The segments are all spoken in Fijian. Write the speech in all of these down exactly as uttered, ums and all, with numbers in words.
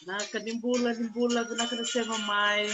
Vinaka ni bula, ni bula, vinaka na sema mai.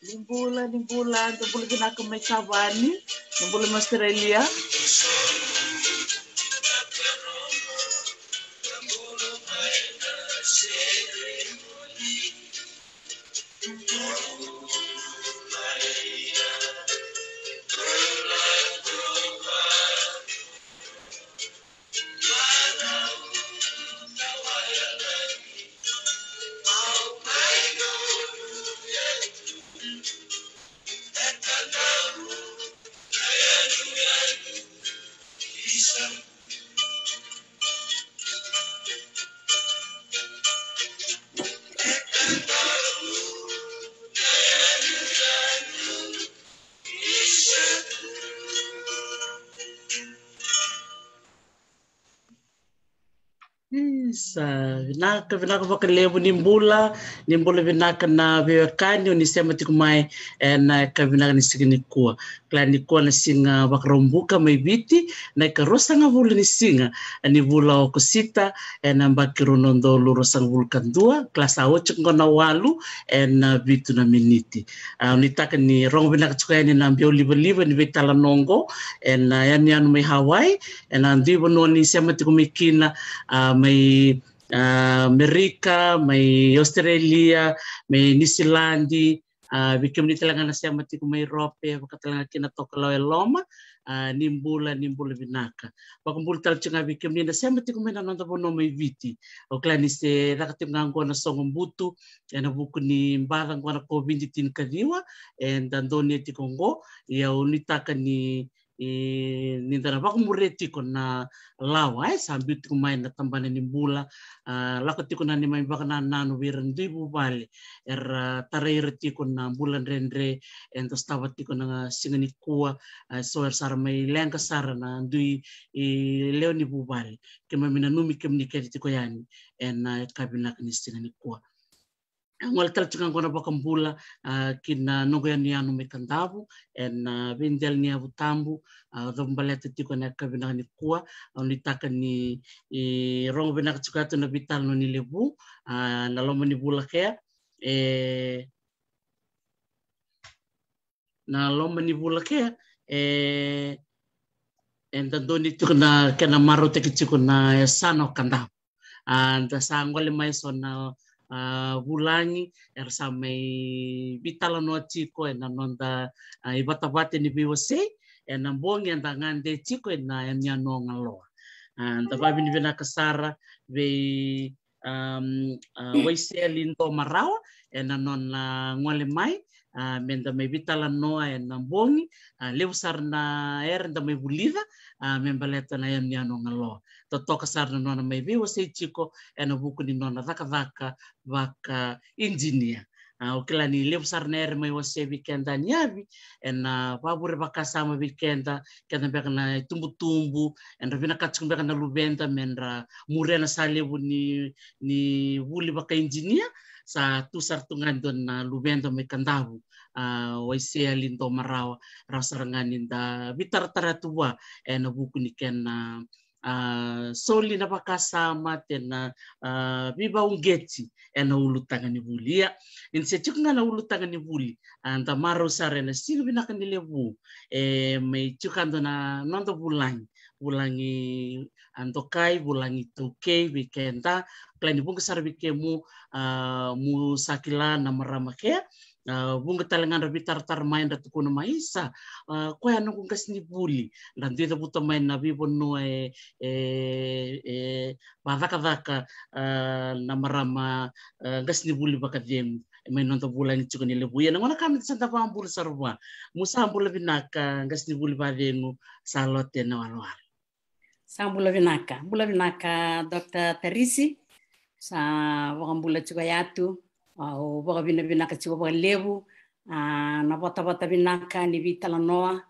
Ni bula, ni bula, ni bula vinaka mai Savani, ni bula mai Australia. Isa, vinaka, vinaka vakalevu. Ni bula, ni bula vinaka na veiwekani o ni sema tiko mai ena yakavi vinaka ni siga nikua. Kila nikua na siga Vakaraubuka mai Viti, na ikaruasagavulu ni siga ni vula o Okosita, ena yabaki rua na udolu ruasagavulu ka dua. Kila sa oti qo na walu ena vitu na miniti. A, nuitaka ni rogo vinaka tiko yani na biau livaliva ni veitalanoa oqo ena yanuyanu mai Hawaii, ena dui vanua ni sema tiko mai kina, a, mai, a, Amerika, mai Australia, mai Niusiladi, a, vei kemuni tale ga na sema tiko mai Europe, vaka tale ga kina Tokelau e loma, a, ni bula, ni bula vinaka. Vakabula tale tiko ga vei kemuni na sema tiko mai na noda vanua mai Viti. O kila ni se caka tiko ga oqo na sogo butu ena vuku ni baca oqo na COVID tinikaciwa, eda donuya tiko oqo. Ia au nuitaka ni, e, ni da na vakamuria tiko na lawa, e, sa biu tiko mai na tabana ni bula. A, lako tiko na neimami vakanananu vei ira na dui vuvale era tarai ira tiko na bula dredre eda sotava tiko na siga nikua. A, so era sa ra mai leqa sara na dui, e, lewe ni vuvale. Keimami nanumi kemuni kece tiko yani ena yakavi vinaka ni siga nikua. Gole tale tiko ga oqo na vakabula, a, ki na noqu yanuyanu mai Kadavu ena, a, veidela ni yavu tabu. A, cavu baleta tiko ena yakavi vinaka nikua. Au nuitaka ni, e, rogo vinaka tiko yani na veitalanoa ni levu, a, na loma ni vula kea, e, na loma ni vula kea, e, eda donuya tiko na kena marautaki tiko na yasana o Kadavu. A, da sa gole mai so na, a, vulagi era sa mai veitalanoa tiko ena noda, a, ivatavata ni veiwasei ena bogi eda gade tiko ena yanuyanu o Galoa. A, da vakavinavinaka sara vei um, uh, Waisea Lido Marawa ena nona gole mai, uh, me da mai veitalanoa ena bogi, uh, levu sara na era da mai vulica, uh, me baleta na yanuyanu o Galoa. Totoka sara na nona mai veiwasei tiko ena vuku ni nona cakacaka vaka injinia. Uh, o kila ni levu sara na era mai wasea vei keda ni yavi, ena vavure vakasama vei keda, keda beka na itubutubu, era vinakata tiko beka na luveda me ra muria na sa levu ni, ni vuli vaka injinia, sa tu sara tu ga e dua na luveda mai Kadavu, a, Waisea Lido Marawa, rawa sara ga ni da veitaratara tu vua ena vuku ni kena, a, soli na vakasama kei na, a, veivakauqeti ena ulutaga ni vuli. Ia, ni se tiko ga na ulutaga ni vuli, a, da marau sara ena siga vinaka ni levu, e, mai tiko e dua na noda vulagi, vulagi, a, dokai, vulagi iTaukei vei keda. Kila ni vuqa sara vei kemu, a, mo sa kila na marama ke, a, vuqa tale ga era veitaratara mai, era tukuna mai, isa, a, koya noqu qasenivuli. Era dui cavuta mai na veivanua e, e, e vacakacaka, a, na marama, a, qasenivuli vakacegu, e mai noda vulagi tiko ni levu. Ia na gauna ka me da sa da vakabula sara vua. Mo sa bula vinaka, qasenivuli vakacegu, Salote Nawalowalo. Sa bula vinaka. Bula vinaka, Doctor Tarisi. Sa vakabula tiko yatu. Au vakavinavinaka tiko vakalevu, a, na vatavata vinaka ni veitalanoa,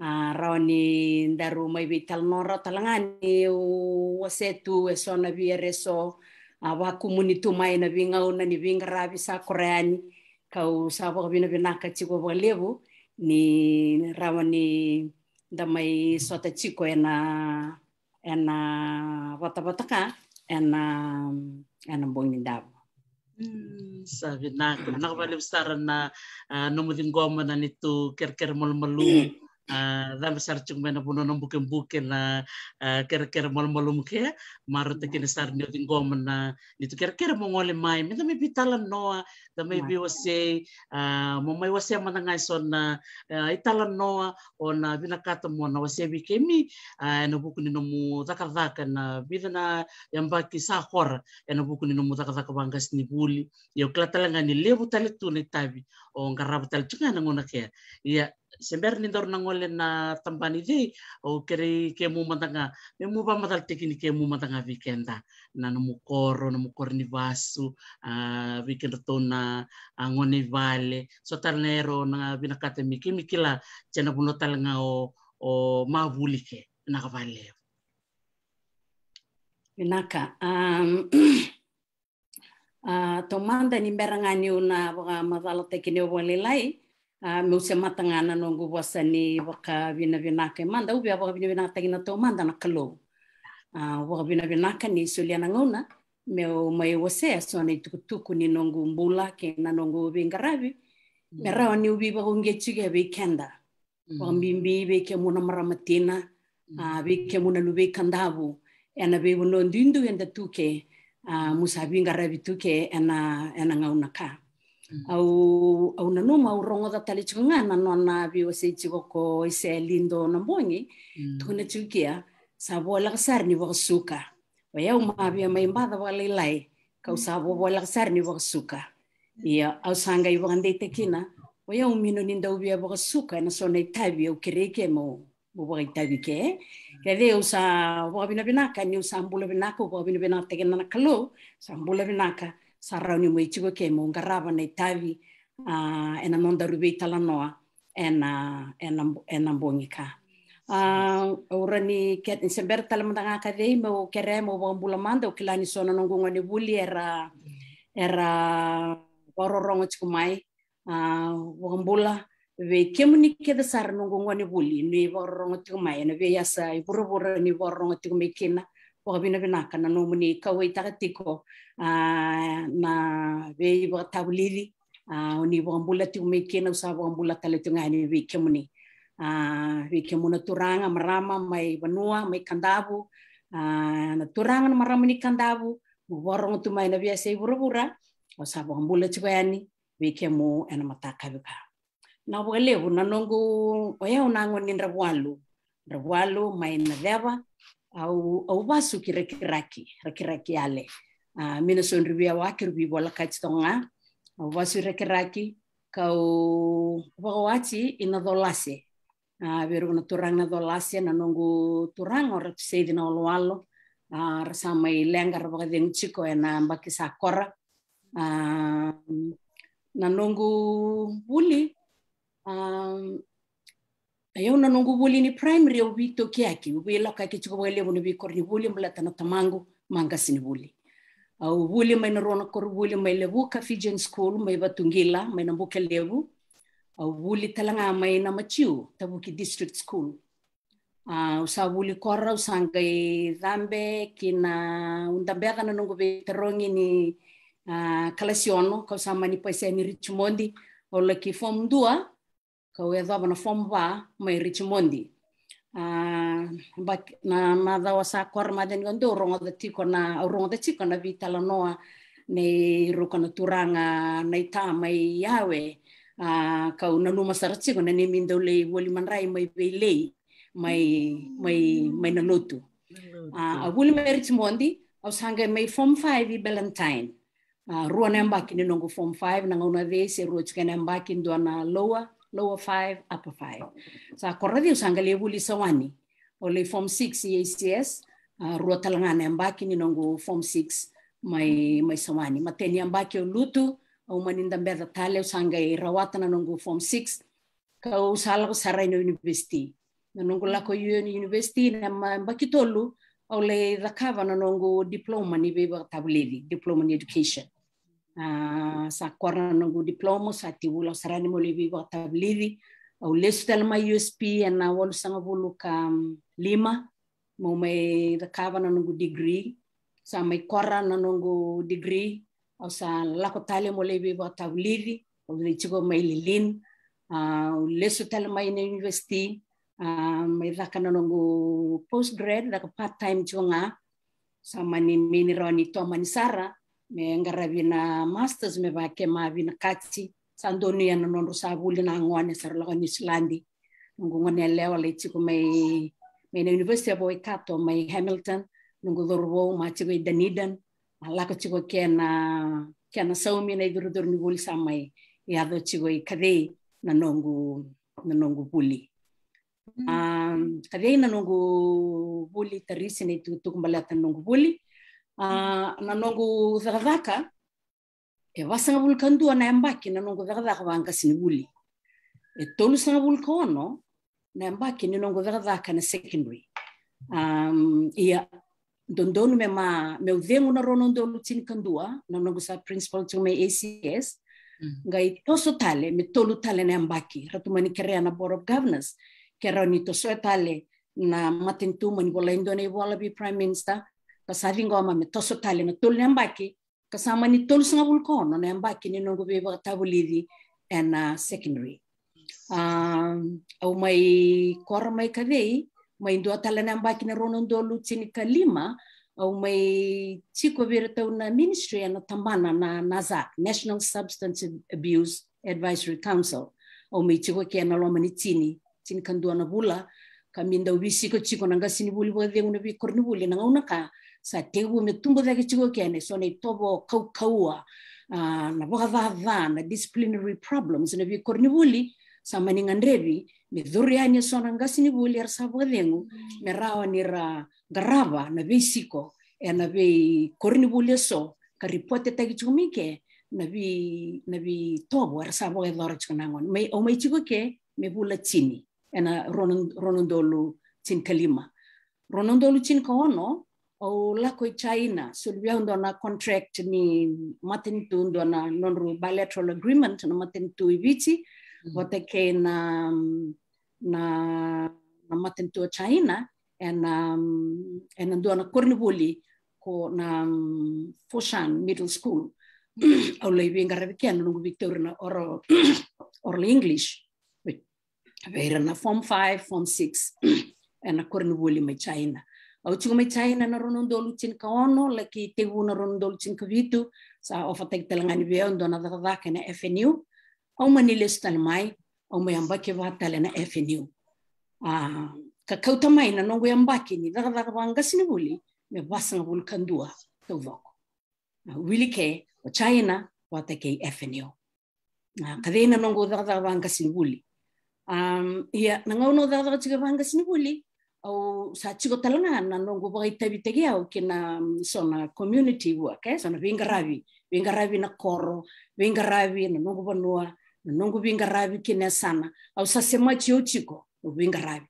a, rawa ni daru mai veitalanoa, rawa tale ga niu wasea tu eso na veiere eso, a, vakumuni tu mai na veigauna ni veiqaravi sa korea yani. Kau sa vakavinavinaka tiko vakalevu ni rawa ni da mai sota tiko ena, ena vatavata ka ena, ena bogi davu. Mm, sa vinaka, vinaka vakalevu sara na, a, nomu ciqoma na neitou kerekere malumalumu. A, cabe sara tiko mai na vanua na bukebuke na, a, kerekere malumalumu ke. Marautaka kina sara ni o ciqoma na neitou kerekere mo gole mai, me da mai veitalanoa, da mai veiwasei, a, mo mai wasea mada ga eso na, a, italanoa o na vinakata mo na wasea vei kemi, a, ena vuku ni nomu cakacaka ena vica na yabaki sa kora, ena vuku ni nomu cakacaka vaqasenivuli. Ia au kila tale ga ni levu tale tu na itavi o qarava tale tu ga ena gauna kea. Ia, se bera ni daru na gole ena tabana i cei, au kerei kemu mada ga me mu vakamacalataki kina kemu mada ga vei keda, na nomu koro, nomu koro ni vasu, a, vei kedratou na, a, gone i vale, so tale na era o na vinakata me kemi kila, se na vanua tale ga o, o mavuli ke. Vinaka vakalevu. Vinaka. Um, a, taumada ni bera ga niu na vakamacalataki ni au vakalailai, a, meu semata ga na noqu vosa ni vakavinavinaka. E mada au via vakavinavinakataki na taumada na Kalou. A, vakavinavinaka ni solia na gauna meu mai wasea eso na itukutuku ni noqu bula kei na noqu veiqaravi, me rawa niu veivakauqeti ke vei keda. Vakabibi vei kemu na marama tina, a, vei kemu na luvei Kadavu, ena veivanua duidui eda tu ke, a, mo sa veiqaravi tu ke ena, ena gauna ka. Au, au nanuma au rogoca tale tiko ga na nona veiwasei tiko ko Waisea Lido na bogi, tukuna tiko kea, sa voleka sara ni vakasuka. O yau ma via mai baca vakalailai, kau sa vovoleka sara ni vakasuka. Ia, au sa qai vakadeitaka kina, o yau mino ni dau via vakasuka ena so na itavi au kerei ke meu, meu vakaitavi ke. Kece au sa vakavinavinaka niu sa bula vinaka, au vakavinavinakataki na Kalou, sa bula vinaka, sa rawa niu mai tiko ke meu qarava na itavi, a, ena nodaru veitalanoa ena, ena, ena bogi ka. A, au rawa ni ke, se bera tale mada ga ka cei meu kerea meu vakabula mada, au kila ni so na noqu gonevuli era, era vakarorogo tiko mai. A, vakabula vei kemuni kece sara noqu gonevuli ni vakarorogo tiko mai ena veiyasa i vuravura ni vakarorogo tiko mai kina. Vakavinavinaka na nomuni kauwaitaka tiko, a, na veivakatavulici, a, o ni vakabula tiko mai kina, au sa vakabula tale tiko ga yani vei kemuni. A, vei kemu na turaga, marama mai vanua, mai Kadavu, a, na turaga, na marama ni Kadavu, mo vakarogo tu mai na veiyasa i vuravura, au sa vakabula tiko yani vei kemu ena mataka vaka. Na vakalevu na noqu, o yau na gone ni Dravualu, Dravualu mai Naceva, au, au vasu ki Rakiraki, Rakiraki Yale. A, Minasodri via wake ru veivolakati toka ga. Au vasu i Rakiraki, kau vakawati i Nacolase. A, vei ira na turaga Nacolase, na noqu turaga o Ratu Seici Nawalowalo. A, ra sa mai leqa ra vakacegu tiko ena yabaki sa kora. A, na noqu vuli, a, io, na noqu vuli ni primary au veitokiyaki, au veilako tiko vakalevu na veikoronivuli baleta na tamaqu ma qasenivuli. Au vuli mai na rua na koronivuli mai Levuka, Fijian School, mai Vatuqila, mai Nabukelevu. Au vuli tale ga mai Namatiu, Tavuki District School. A, au sa vuli kora, au sa qai cabe ki na, au dabeca na noqu veitarogi ni, a, kalasi ono, kau sa mani pasea ni Richmond, au laki form dua, kau yacova na form va mai Richmond. A, baki, na macawa sa kora mai ni qai dou rogoca tiko na, au rogoca tiko na veitalanoa nei ruka na turaga na ita mai Yawe. A, kau nanuma sara tiko na neimami dau lai voli madrai mai Veilei, mai, mai, mai na lotu. A, au vuli mai Richmond, au sa qai mai form five i Ballantyne. A, rua na yabaki ni noqu form five, na gauna cei se rua tiko na yabaki, dua na lower, lower five, upper five. Sa kora ciu sa qai lai vuli Sawani. Au lai form six i A C S, a, rua tale ga na yabaki ni noqu form six mai, mai Sawani. Matai ni yabaki au lutu, au mani dabeca tale, au sa qai rawata na noqu form six, kau sa lako sara i na university. Na noqu lako i university na yabaki tolu, au lai cakava na noqu diploma ni veivakatavulici, diploma ni education. A, sa kora na noqu diploma, sa tekivu lako sara yani meu lai veivakatavulici. Au lesu tale mai U S P ena walusagavulu ka lima, meu mai cakava na noqu degree. Sa mai kora na noqu degree, au sa lako tale meu lai veivakatavulici, au lai tiko mai Lilin. A, au lesu tale mai na university, a, mai caka na noqu postgrad, caka part time tiko ga. Sa mani, mani rawa ni tomani sara me qaravi na masters me vaka kena vinakati. Sa donuya na nodrau sa vuli na gone sa ra lako i Niusiladi. Noqu gone yalewa lai tiko mai, mai na University of Waikato mai Hamilton. Noqu cauravou mai tiko i Dunedin. A, lako tiko kena, kena saumi na icurucuru ni vuli, sa mai yaco tiko i Kacei na noqu, na noqu vuli. A, Kacei na noqu vuli, Tarisi na itukutuku baleta na noqu vuli. A, na noqu cakacaka, e vasagavulu ka dua na yabaki na noqu cakacaka vaqasenivuli. E tolusagavulu ka ono na yabaki ni noqu cakacaka na secondary. A, ia, dodonu me ma, meu cegu na rua na udolu tinikadua, na noqu sa principal tiko mai A C S. Qai toso tale me tolu tale na yabaki. Ratou mani kerea na Board of Governors ke rawa ni tosoya tale na matanitu, mani volai dua na ivola vei Prime Minister, ka sa ciqoma me toso tale na tolu na yabaki, ka sa mani tolusagavulu ka ono na yabaki ni noqu veivakatavulici ena secondary. A, au mai kora mai Kacei, mai dua tale na yabaki na rua na udolu tinikalima, au mai tiko vei iratou na ministry ena tabana na NASAC, National Substance Abuse Advisory Council. Au mai tiko ke ena loma ni tini, tinikadua na vula, ka mi dau veisiko tiko na qasenivuli vakacegu na veikoronivuli, na gauna ka sa tekivu me tubu cake tiko kina eso na itovo kaukauwa, a, na vakacaca, na disciplinary problems na veikoronivuli, sa mani gadrevi me curu yani eso na qasenivuli era sa vakacegu me rawa ni ra qarava na veisiko ena veikoronivuli eso, ka ripotetaki tiko mai ke na vei, na veitovo era sa vakayacora tiko na gone. Mai, au mai tiko ke me vula tini ena rua na, rua na udolu tinikalima. Rua na udolu tinikaono, au lako i China, soli vei au dua na contract ni matanitu, dua na nodrau bilateral agreement na matanitu i Viti vata kei na, na, na matanitu o China, ena, ena dua na koronivuli ko na, um, Foshan Middle School. Au lai veiqaravi kina na noqu veitauri na oral, oral English vei ira na form five, form six ena koronivuli mai China. Au tiko mai China na rua na udolu tinikaono, laki tekivu na rua na udolu tinikavitu, sa ofataki tale ga ni vei au dua na cakacaka ena F N U. Au mani lesu tale mai, au mai yabaki va tale na F N U. A, ka kauta mai na noqu yabaki ni cakacaka vaqasenivuli me vasagavulu ka dua taucoko. A, wili ke o China vata kei F N U. A, kacei na noqu cakacaka vaqasenivuli. Um, ia, na gauna au cakacaka tiko vaqasenivuli, au sa tiko tale ga na noqu vakaitavitaki au kina, um, so na community work, e, so na veiqaravi, veiqaravi na koro, veiqaravi na noqu vanua, na noqu veiqaravi kina yasana. Au sa semati au tiko, au veiqaravi,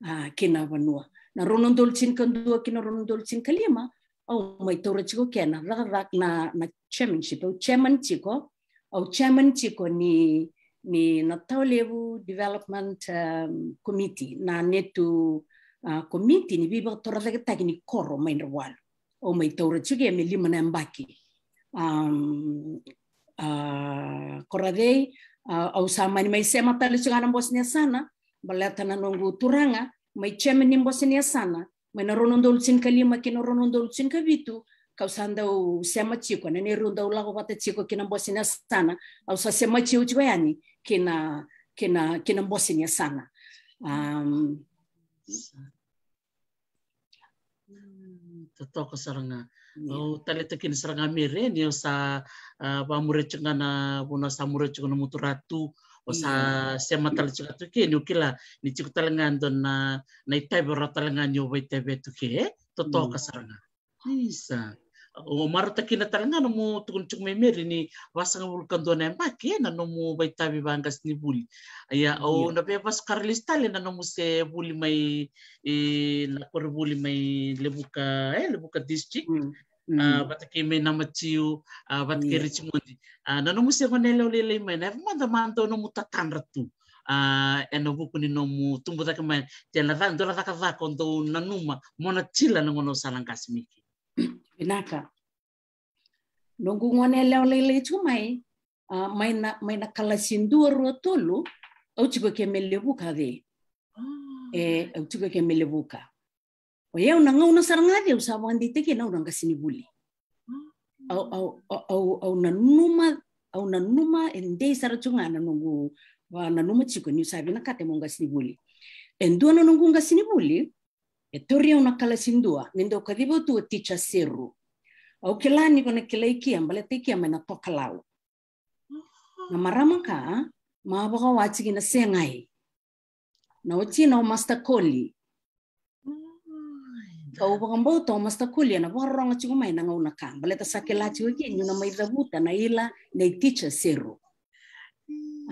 a, kina vanua. Na rua na udolu tinikadua kina rua na udolu tinikalima, au mai taura tiko kena cakacaka na, na chairmanship, au chairman tiko, au chairman tiko ni, ni na Taulevu Development, um, Committee, na netu, a, komiti ni veivakatorocaketaki ni koro mai Dravudravua. Au mai taura tiko me lima na yabaki. Um, a, ko raica, a, au sa mani mai sema tale tiko ga na bose ni yasana, baleta na noqu turaga mai chairman ni bose ni yasana, mai na rua na udolu tinikalima kina rua na udolu tinikavitu, kau sa dau sema tiko, na neirau dau lako vata tiko kina bose ni yasana, au sa sema tiko yani kina, kina, kina bose ni yasana. Um, Mm, totoka sara ga. Au taleitaka kina sara ga, Mary, ni o sa, a, vamuria tiko ga na vanua sa muria tiko na mutu ratu, o sa sema tale tiko tu ke, ni o kila ni tiko tale ga dua na, na itavi rawa tale ga ni o vaitavi tu ke, e? Totoka sara ga. Isa. O marautaka kina tale ga nomu tukuna tiko mai, Mary, ni vasagavulu ka dua na yabaki, e, na nomu vaitavi vaqasenivuli. Ia, au na via vasuka lesu tale na nomu se vuli mai, e, na koronivuli mai Levuka, e, Levuka District. A, vata kei mai Namatiu, a, vata kei Richmond. A, na nomu se gone yalewa lailai mai, na yava mada mada o nomu tatadra tu, a, ena vuku ni nomu tubu cake mai, te na ca-, dua na cakacaka o dau nanuma mo na tila na gauna o sa na qase mai ke. Vinaka. Noqu gone yalewa lailai tiko mai, a, mai na, mai na kalasi dua, rua, tolu, au tiko ke mai Levuka, e. E, au tiko ke mai Levuka. O yau na gauna sara ga au sa vakadeitaka kina au na qasenivuli. Au, au, au, au, au nanuma, au nanuma e dei sara tu ga na noqu, a, nanuma tiko niu sa vinakata meu qasenivuli. E dua na noqu qasenivuli, e tauri au na kalasi dua, me dau kaciva au tu o Ticha Seru. Au kila ni ko na kilai Kia, baleta i Kia mai na Tokalau. Na marama ka, ma vakawati ki na Segai. Na watina o Master Koli. Kau vakabauta o Master Koli ena vakarorogo tiko mai na gauna ka. Baleta sa kila tiko ke niu na mai cavuta na ila nei Ticha Seru.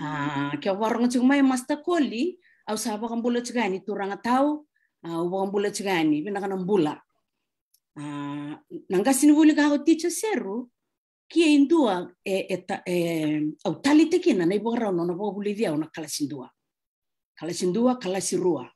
A, ke vakarorogo tiko mai Master Koli, au sa vakabula tiko yani turaga tau, a, au vakabula tiko yani, vinaka na bula. A, na qasenivuli ka o Ticha Seru, Kia e dua, e, e ta-, e, au taleitaka kina na ivakarau nona vakavulici au na kalasi dua. Kalasi dua, kalasi rua.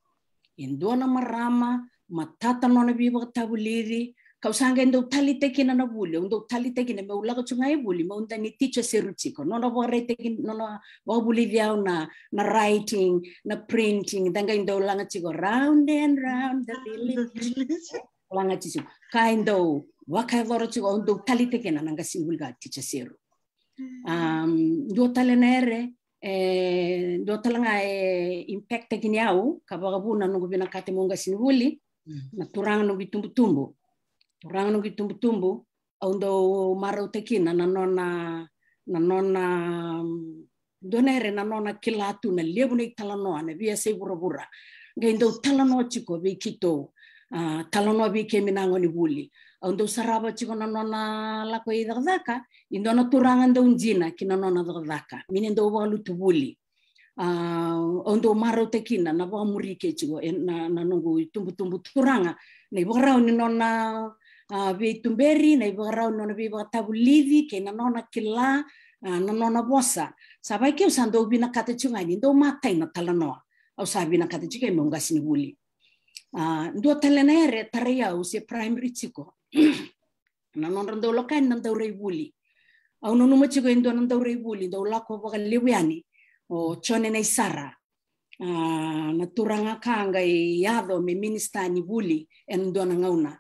E dua na marama, matata nona veivakatavulici, kau sa qai dau taleitaka kina na vuli, au dau taleitaka kina meu lako tu ga i vuli, meu dau ni Ticha Seru tiko. Nona vakaraitaki, nona vakavulici au na, na writing, na printing, da qai dau laga tiko round and round the village. Laga tiko. Ka e dau vakayacora tiko, au dau taleitaka kina na qasenivuli ka Ticha Seru. Um, dua tale na ere, e, dua tale ga e impact-taki ni au, ka vakavuna noqu vinakata meu qasenivuli, na turaga noqu itubutubu. Turaga noqu itubutubu, au dau marautaka kina na nona, na nona, um, dua na ere na nona kila tu na levu na italanoa na veiyasai vuravura. Qai dau talanoa tiko vei keitou, a, talanoa vei kemi na gonevuli. Au dau sarava tiko na nona lako i cakacaka, e dua na turaga dau dina ki na nona cakacaka. Me ni dau vakalutu vuli. A, au dau marautaka kina na vakamuri ke tiko, e, na, na noqu itubutubu turaga. Na ivakarau ni nona, a, veituberi, na ivakarau ni nona veivakatavulici, kei na nona kila, a, na nona vosa. Sa vaka keu sa dau vinakata tiko ga ni dau matai na talanoa. Au sa vinakata tiko meu qasenivuli. A, dua tale na ere, tarai au se primary tiko. Na nodra dau lako yani na dauraivuli. Au nanuma tiko e dua na dauraivuli, dau lako vakalevu yani. O Jone Naisara. A, na turaga ka qai yaco me minisita ni vuli, ena dua na gauna.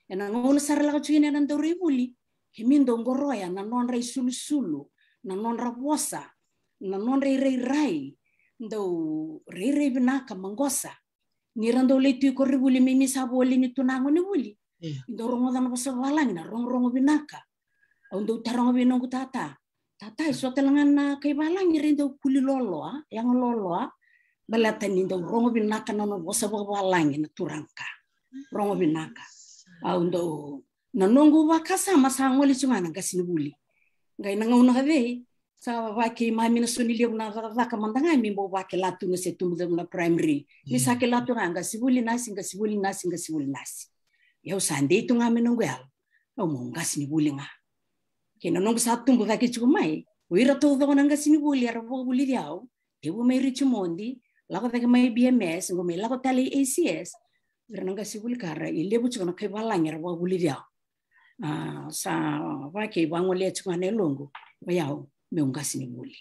Ena gauna sara lako tiko kina na dauraivuli, kemi dau qoroya na nodra isulusulu, na nodra vosa, na nodra irairai, dau rairai vinaka, maqosa. Ni ra dau lai tu i koronivuli me mi sa voli ni tu na gonevuli. Io. Dau rogoca na vosa vavalagi, na rogorogo vinaka. Au dau taroga vei noqu tata, tata, e so tale ga na kai valagi era dau kuli loloa, yaga loloa, baleta ni dau rogo vinaka na nona vosa vakavalagi na turaga ka. Rogo vinaka. Au dau, na noqu vakasama sa gole tu ga na qasenivuli. Qai na gauna ka cei, sa vaka keimami na so ni levu na cakacaka mada ga mi bau vakila tu ga se tubu cake na primary. Ni sa kila tu ga qasenivuli nasi, qasenivuli nasi, qasenivuli nasi. Ia au sa dei tu ga me noqu yalo, au meu qasenivuli ga. Kei na noqu sa tubu cake tiko mai, o ira taucoko na qasenivuli era vakavulici au, tevu mai Richmond, lako cake mai B M S, qo mai lako tale i A C S, o ira na qasenivuli ka ra i levu tiko na kai valagi era vakavulici au. A, sa vaka e vagolea tiko ga na yaloqu, o yau meu qasenivuli.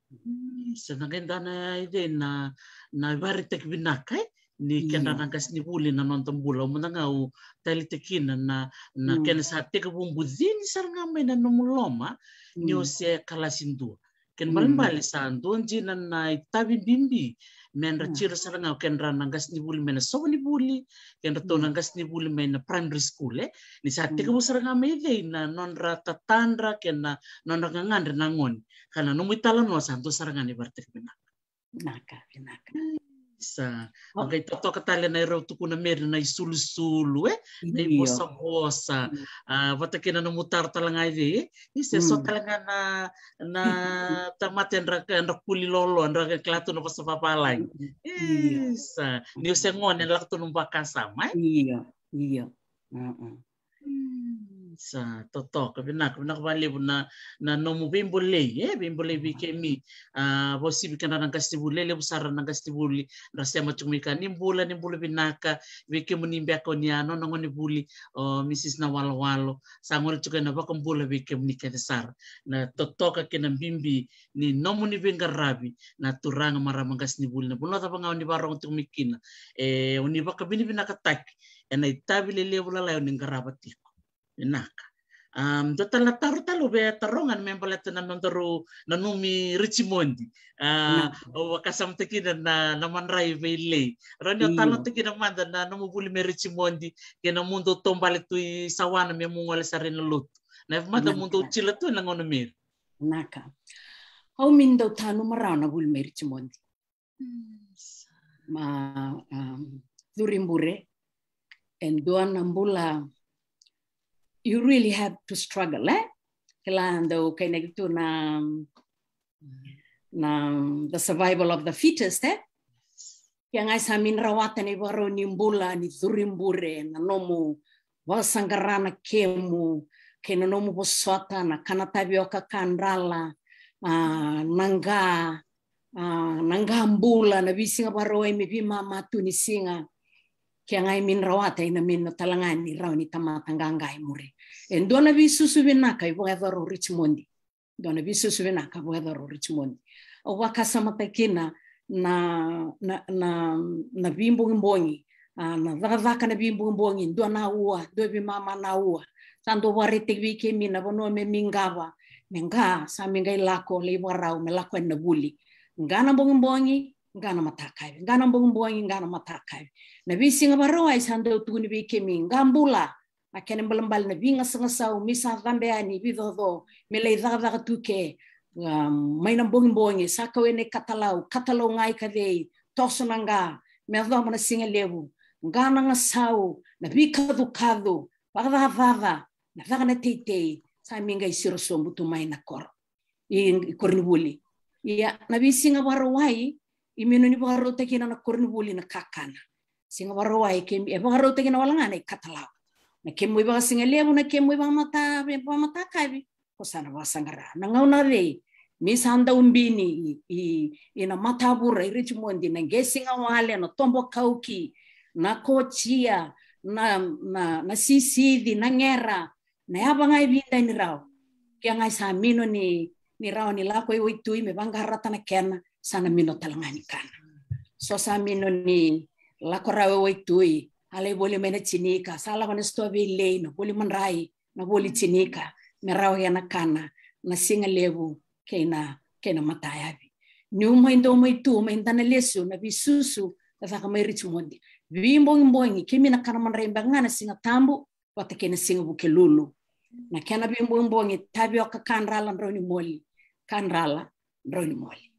Mm, sa na qai dua na icei na, na ivakaraitaki vinaka, e? Ni kedra na qasenivuli na noda bula, au mada ga au taleitaka kina na, na kena sa tekivu bucini sara ga mai na nomu loma, ni o se kalasi dua. Kena balebale sa dua dina na itavi bibi, me ra tiro sara ga o kedra na qasenivuli mai na sovanivuli, kedratou na qasenivuli mai na primary school, e? Ni sa tekivu sara ga mai cei na nodra tatadra kei na nodra gagadre na gone. Ka na nomu italanoa sa dua sara ga na ivakaraitaki vinaka. Vinaka, vinaka. Sa, a qai totoka tale na irau tukuna Meri na isulusulu, e? Na ivosavosa. A, vata kei na nomu taro tale ga i cei, e? Ni se so tale ga na, na tamata edra, edra kuli loloa, edra kila tu na vosa vavalagi. Isa, ni o se gone, e lako tu na nomu vakasama, e? Io, io. Sa totoka, vinaka, vinaka vakalevu na, na nomu veibolei, e, veibolei vei kemi. A, vakauasivi kedra na qasenivuli, lelevu sara na qasenivuli ra sema tiko mai ka. Ni bula, ni bula vinaka vei kemuni beka o ni a nona gonevuli, o Mrs Nawalowalo. Sa gole tiko ena vakabula vei kemuni kece sara. Na totoka kei na bibi ni nomuni veiqaravi na turaga, marama, qasenivuli, na vanua cava ga o ni vakarorogo tiko mai kina. E, o ni vakavinavinakataki ena itavi lelevu lalai o ni qarava tiko. Vinaka. A, dua tale na taro tale au via taroga me baleta na nodaru nanumi Richmond. A, au vakasamataka kina na, na madrai vei Lei. Rawa ni o talanoataka kina mada na nomu vuli mai Richmond, kei na nomudou taubale tu i Sawana me mu gole sara ina lotu. Na yavu mada mudou tila tu ena gauna Meri. Vinaka. Au mai dau tanuma rawa na vuli mai Richmond. Ma, um, curu i bure, e dua na bula, you really have to struggle, e? Kila, dau kainaki tu na, na, the survival of the fittest, e? Ke qai sa mai rawata na ivakarau ni bula ni curu i bure, na nomu vakasaqara na kemu, kei na nomu vosota, na kana tavioka, ka drala, a, na qa, a, na qa bula, na veisiga Vakarauwai me veimama tu ni siga. Ke qai mai rawata, ena mai tale ga ni rawa ni tamata qaqa i muri. E dua na veisusu vinaka e vakayacora o Richmond. Dua na veisusu vinaka e vakayacora o Richmond. Au vakasamataka kina na, na, na, na veibogibogi, a, na cakacaka na veibogibogi, dua na ua, dua veimama na ua. Sa dau vakaraitaki vei kemi na vanua me mai qava, me qa, sa mai qai lako, lai vakarau, me lako yani na vuli. Qa na bogibogi, qa na matakavi, qa na bogibogi, qa na matakavi. Na veisiga Vakarauwai sa dau tukuni vei kemi, qa bula, a kena ibalebale na veigasagasau, me sa cabe yani, veicoco, me lai cakacaka tu ke, a, mai na bogibogi, sa kau ena ikatalau, katalau ga i kacei, toso na qa, me yacova na siga levu, qa na gasau, na veikacukacu, vakacacaca, na caka na teitei, sa mai qai siro sobu tu mai na koro. I, i koronivuli. Ia, na veisiga Vakarauwai, i mai noni vakarautaki kina na koronivuli na kakana. Siga Vakarauwai, kemi, e vakarautaki kina wale ga na ikatalau. Na kemu ivakasigalevu, na kemu ivakamata, vakamatakavi, ko sa na vakasaqara. Na gauna cei, me sa dau bini i, i, i na matavura, i Richmond, na qesiga wale, na tobo kauki, na kotia, na, na, na sisici, na gera, na yava ga e vidani rawa. Ke qai sa mai noni, ni rawa ni lako i waitui me vaqarata na kena, sa na mai noni tale ga ni kana. So sa mai noni lako rawa i waitui, a lai voli mai na tinika, sa lako na sitoa vei Lei, na voli madrai, na voli tinika, me rawa kei na kana, na siga levu, kei na, kei na matayavi. Niu mai dau mai tu, mai dau na lesu, na veisusu, ka caka mai Richmond. Veibogibogi, kemi na kana madrai beka ga na Siga Tabu, vata kei na Siga Vukelulu. Na kena veibogibogi, tavioka kadrala drau ni moli, kadrala drau ni moli.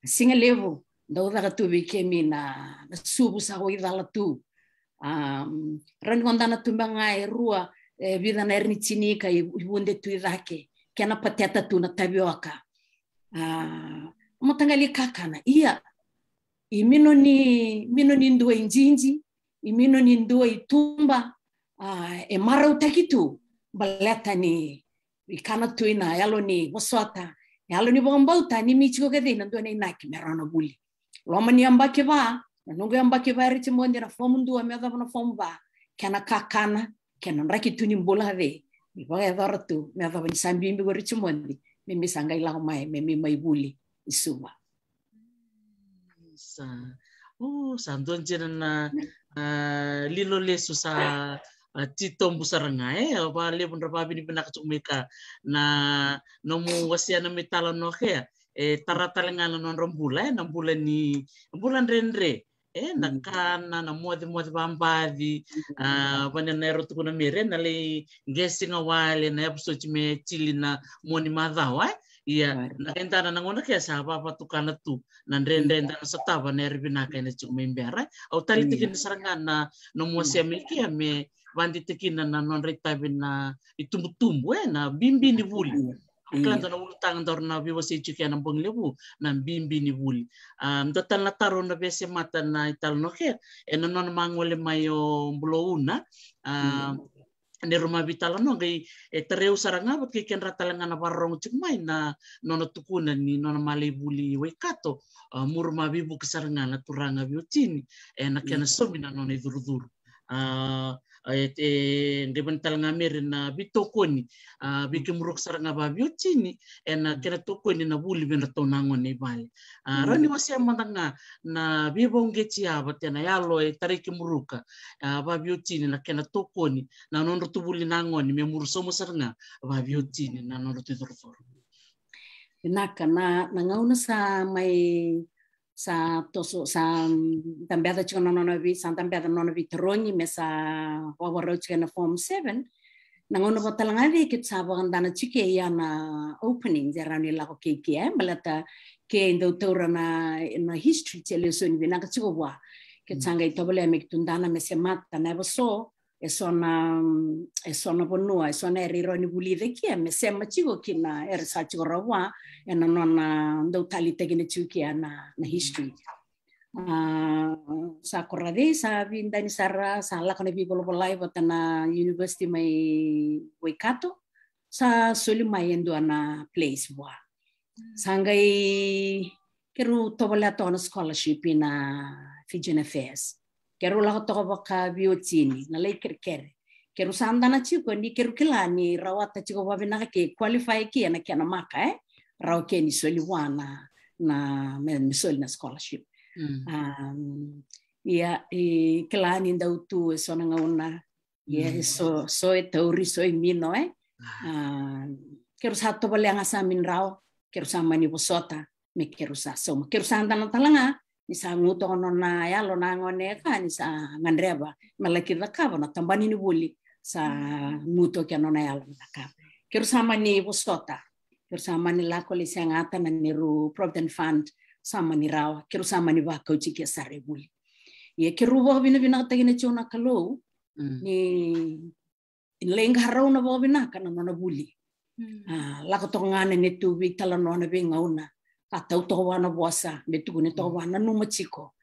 Siga levu dau caka tu vei kemi na, na suvu sa waicala tu. Um, rau ni godana tu me ga e rua, e vica na era ni tinika i, i vude tu i cake, kena pateta tu na tavioka. A, mataqali kakana, ia, i mino ni, mino ni dua i jiji, i mino ni dua i tuba, a, e marautaki tu, baleta ni i kana tu ina yalo ni vosota, yalo ni vakabauta, ni mi tiko kece na dua na inaki me rawa na vuli. Loma ni yabaki va, na noqu yabaki va e Richmond na fomu dua me yacova na fomu va, kena kakana, kena draki tu ni bula kece, mi vakayacora tu, me yacova ni sa bibi ko Richmond, me mi sa qai lako mai, me mi mai vuli i Suva. Sa, o, sa dua dina na, a, lilo lesu sa, a, titobu sara ga, e, vakalevu dra vakavinavinaka tiko mai ka na nomu wasea na mai talanoa kea, e, tara tale ga na nodra bula, e, na bula ni, bula dredre, e, na kana, na mocemoce vabaci, a, vane na era tukuna me re, na lai qesi ga wale, na episode me tili na moni macawa, e. Ia, na kai dana na gauna kea sa vavatukana tu na dredre dana sotava na era vinaka ena tiko mai bera. Au taleitaka kina sara ga na nomu wasea mai kea me vakadeitaka kina na nodra itavi na itubutubu, e, na bibi ni vuli. Kila dua na ulutaga daru na veiwasei tiko ena bogi levu, na bibi ni vuli. A, dua tale na taro na veisemata na italanoa kea, ena nona magole mai o Bulouna, a, ni ra ma veitalanoa qai, e, tarai au sara ga vata kei kedra tale ga na vakarorogo tiko mai na nona tukuna ni nona mala i vuli i Waikato, a, muru ma veivuke sara ga na turaga veiwatini, e, na kena saumi na nona icurucuru. A, e, e, qai vani tale ga me re na veitokoni, a, vei kemuruka sara ga vaveiwatini, e, na kena tokoni na vuli vei dratou na gone i vale. A, rau ni wasea mada ga na veivauqeti ya vata na yalo e tarai kemuruka, a, vaveiwatini na kena tokoni na nodratou vuli na gone me muru sauma sara ga vaveiwatini na nodratou icurucuru. Vinaka, na, na gauna sa mai, sa toso, sa, mm, dabeca tiko na nona vei, sa dabeca na nona veitarogi me sa vavarau tiko ena form seven. Na gauna vata tale ga vei keitou sa vakadana tiko e ia na opening, e rawa ni lako kei kea, e, baleta ke dau taura na, na history, e lesoni vinaka tiko vua. Keitou sa qai tovolea me keitou dana me semata na yavaso, e so na, e so na vanua, e so na era e rawa ni vulica kea, me sema tiko kina era sa tiko rawa vua, ena nona dau taleitaki na tiko kea na, na history. A, sa koraci, sa vidani sara, sa lako na veivolavolai vata na university mai Waikato, sa soli mai e dua na place vua. Sa qai keru tovolea toka na scholarship ina Fijian Affairs. Keru lako toka vakaveiwatini, na lai kerekere. Keru sa dana tiko ni keru kila ni rawata tiko vavinaka ke qualify ke na kena maka, e? Rawa ke ni soli vua na, na, me, me soli na scholarship. Um, ia, e kila ni dau tu e so na gauna. Ia, e so, so e tauri, so e mino, e? A, keru sa tovolea ga sa mani rawa, keru sa mani vosota, me keru sa sauma. Keru sa dana tale ga, ni sa gu toka nona yalo na gone ka, ni sa gadreva me laki cakava na tabana ni vuli, sa gu toka nona yalo me cakava. Keru sa mani vosota, keru sa mani lako lai segata na neru Provident Fund, sa mani rawa, keru sa mani vakauti ke sara e vuli. Ia keru vakavinavinakataki na tiko na Kalou, ni lai qarauna vakavinaka na nona vuli. A, lako toka ga na neitou veitalanoa na veigauna. Ka tau toka vua na vosa, me tukuni toka vua, nanuma tiko.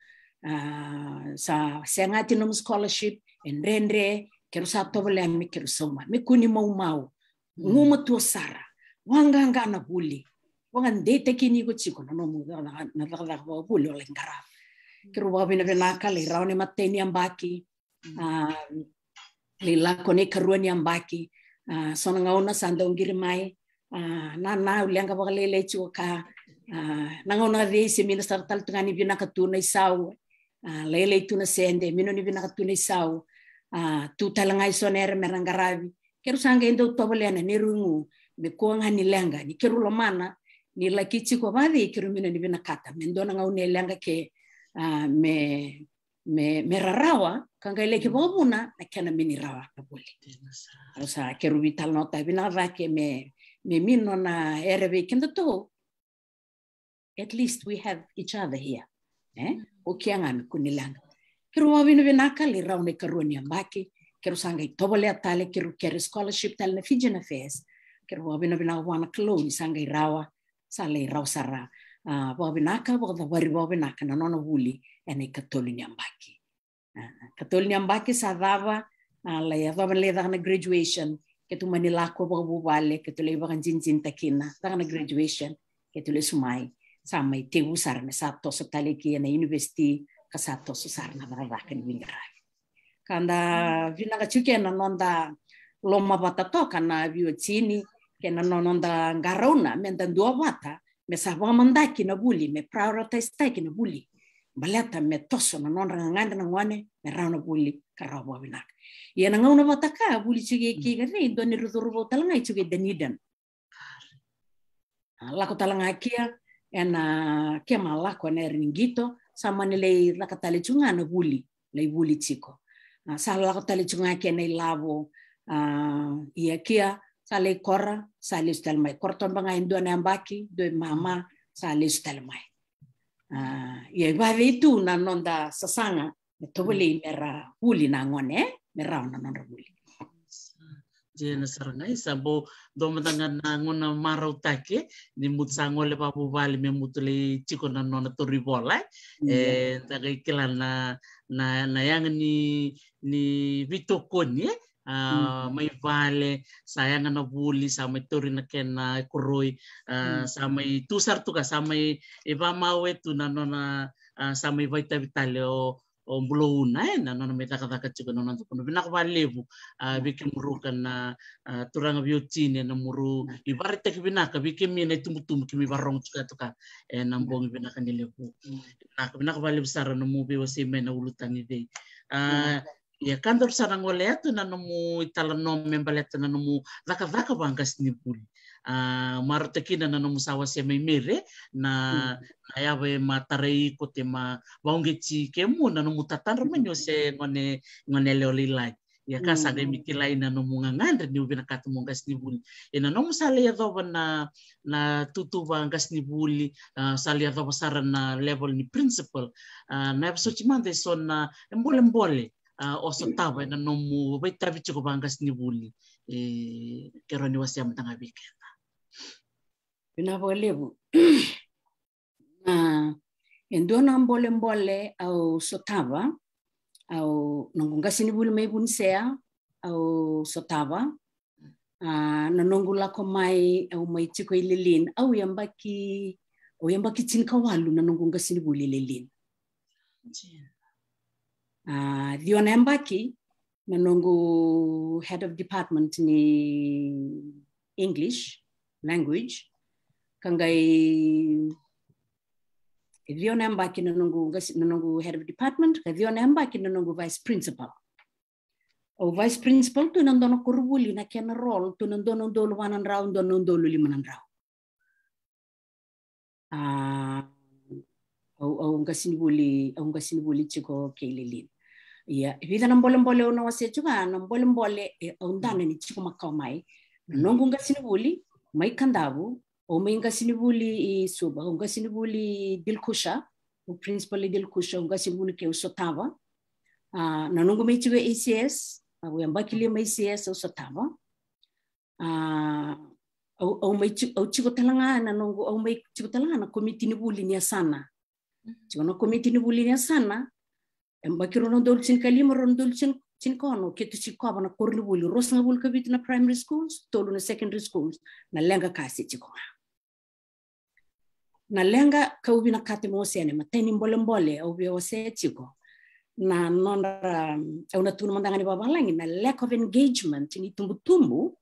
A, sa segati nomu scholarship, e dredre, keru sa tovolea me keru sauma, me kua ni maumau. Gumatua sara, vaqaqa na vuli. Vakadeitaki ni iko tiko na nomu cakacaka, na cakacaka vakavuli o lai qarava. Keru vakavinavinaka, lai rawa na imatai ni yabaki. A, lai lako na ikarua ni yabaki. A, so na gauna sa dau qiri mai. A, na, na, au leqa vakalailai tiko ka. A, na gauna cei se mino sara tale tu ga ni vinaka tu na isau. A, lailai tu na sede, mino ni vinaka tu na isau. A, tu tale ga e so na era me ra qaravi. Keru sa qai dau tovolea na neru igu, me kua ga ni leqa, ni keru lomana, ni laki tiko vacei keru mino ni vinakata. Me dua na gauna e leqa ke, a, me me, me rarawa, ka qai laki vakavuna na kena meni rawa na vuli. Au sa keru vitalanoa vinaka cake me, me mino na ere vei kedatou. At least we have each other here. E? O kea ga me kua ni leqa. Keru vakavinavinaka, lai rawa na ikarua ni yabaki, keru sa qai tovolea tale, keru kere scholarship tale na Fijian Affairs. Keru vakavinavinaka vua na Kalou ni sa qai rawa, sa lai rawa sara. A, vakavinaka, vakacavari vakavinaka na nona vuli ena ikatolu ni yabaki. A, katolu ni yabaki sa cava, a, lai yacova na lai caka na graduation, keitou mani lako vakavuvale, keitou lai vakajinijinitaka kina, caka na graduation, keitou lesu mai, sa mai tekivu sara me sa toso tale ki ena university, ka sa toso sara na cakacaka ni veiqaravi. Ka da vinaka tiko kei na noda lomavata toka na veiwatini, kei na noda qarauna, me da duavata, me sa vakamadaki na vuli, me prioritize taki na vuli. Baleta me toso na nodra gagadre na gone, me rawa na vuli, ka rawa vakavinaka. Ia na gauna vata ka, vuli tiko kei ka cei, dua ni ra curuvou tale ga i tiko i Dunedin. A, lako tale ga kia, ena, ke ma lako ena ere ni qito, sa mani lai caka tale tu ga na vuli. Lai vuli tiko. A, sa lako tale tiko ga kei na ilavo, a, ia kia, sa lai kora, sa lesu tale mai. Kora toba ga e dua na yabaki, dua i mama, sa lesu tale mai. A, ia i vavei tu na noda sasaga, me tovolei me ra vuli na gone, e? Me rawa na nodra vuli. Jena sara ga, isa bo, dua mada ga na gauna marautaki, ni mutu sa gole vavuvale me mutu lai tiko na nona tauri vola, e. E, da qai kila na, na, na yaga ni, ni veitokoni, e. A, mai vale, sa yaga na vuli, sa mai tauri na kena koroi, a, sa mai tu sara tu ka, sa mai, e vamawe tu na nona, a, sa mai vaitavi tale o o Bulauna, e, na nona mai cakacaka tiko na noda vanua. Vinaka vakalevu, a, vei kemuru ka na, a, turaga veiwatini, na muru ivakaraitaki vinaka vei kemi na itubutubu kemi varogo tiko tu ka, e, na bogi vinaka ni levu. Vinaka, vinaka vakalevu sara na nomu veiwasei mai na ulutaga ni vei. A, ia ka daru sa na gole tu na nomu italanoa me baleta na nomu cakacaka vaqasenivuli. A, marautaki na nomu sa wasea mai Mere, na, na yava e ma tarai iko te ma vauqeti kemu na nomu tatadra mai ni o se gone, gone yalewa lailai. Ia ka sa qai mai kilai na nomu gagadre niu vinakata mo qasenivuli. E na nomu sa lai yacova na, na tutu vaqasenivuli, a, sa lai yacova sara na level ni principal. A, na yava soti mada e so na, e bolebole, a, o sotava e na nomu vaitavi tiko vaqasenivuli. E, ke rawa ni wasea mada ga vei keda. Vinaka vakalevu. Na, e dua na bolebole au sotava, au noqu qasenivuli mai Vunisea, au sotava. A, na noqu lako mai, au mai tiko i Lelean, au yabaki, au yabaki tinikawalu na noqu qasenivuli i Lelean. A, ciwa na yabaki na noqu head of department ni English language. Ka qai, e ciwa na yabaki na noqu qasi-, na noqu head of department, ka ciwa na yabaki na noqu vice principal. Au vice principal tu na dua na koronivuli, na kena role tu na dua na udolu va na drau, dua na udolu lima na drau. A, au, au qasenivuli, au qasenivuli tiko kei Lelean. Ia, e vica na bolebole au na wasea tiko, a, na bolebole e au dana ni tiko makawa mai. Na noqu qasenivuli mai Kadavu, au mai qasenivuli i Suva, au qasenivuli i Dilkusha, au principal i Dilkusha, au qasenivuli kei, au sotava. A, na noqu mai tiko e A C S, au yabaki lima mai A C S, au sotava. A, au, au mai ti-, au tiko tale ga na noqu, au mai tiko tale ga na komiti ni vuli ni yasana. Tiko na komiti ni vuli ni yasana, e yabaki rua na udolu tinikalima, rua na udolu tini, tinikaono, keitou sikova na koronivuli, ruasagavulu ka vitu na primary schools, tolu na secondary schools, na leqa ka se tiko ga. Na leqa kau vinakata meu wasea, na imatai ni bolebole au via wasea tiko. Na nodra, au na tukuna mada ga ni vavalagi, na lack of engagement ni tubutubu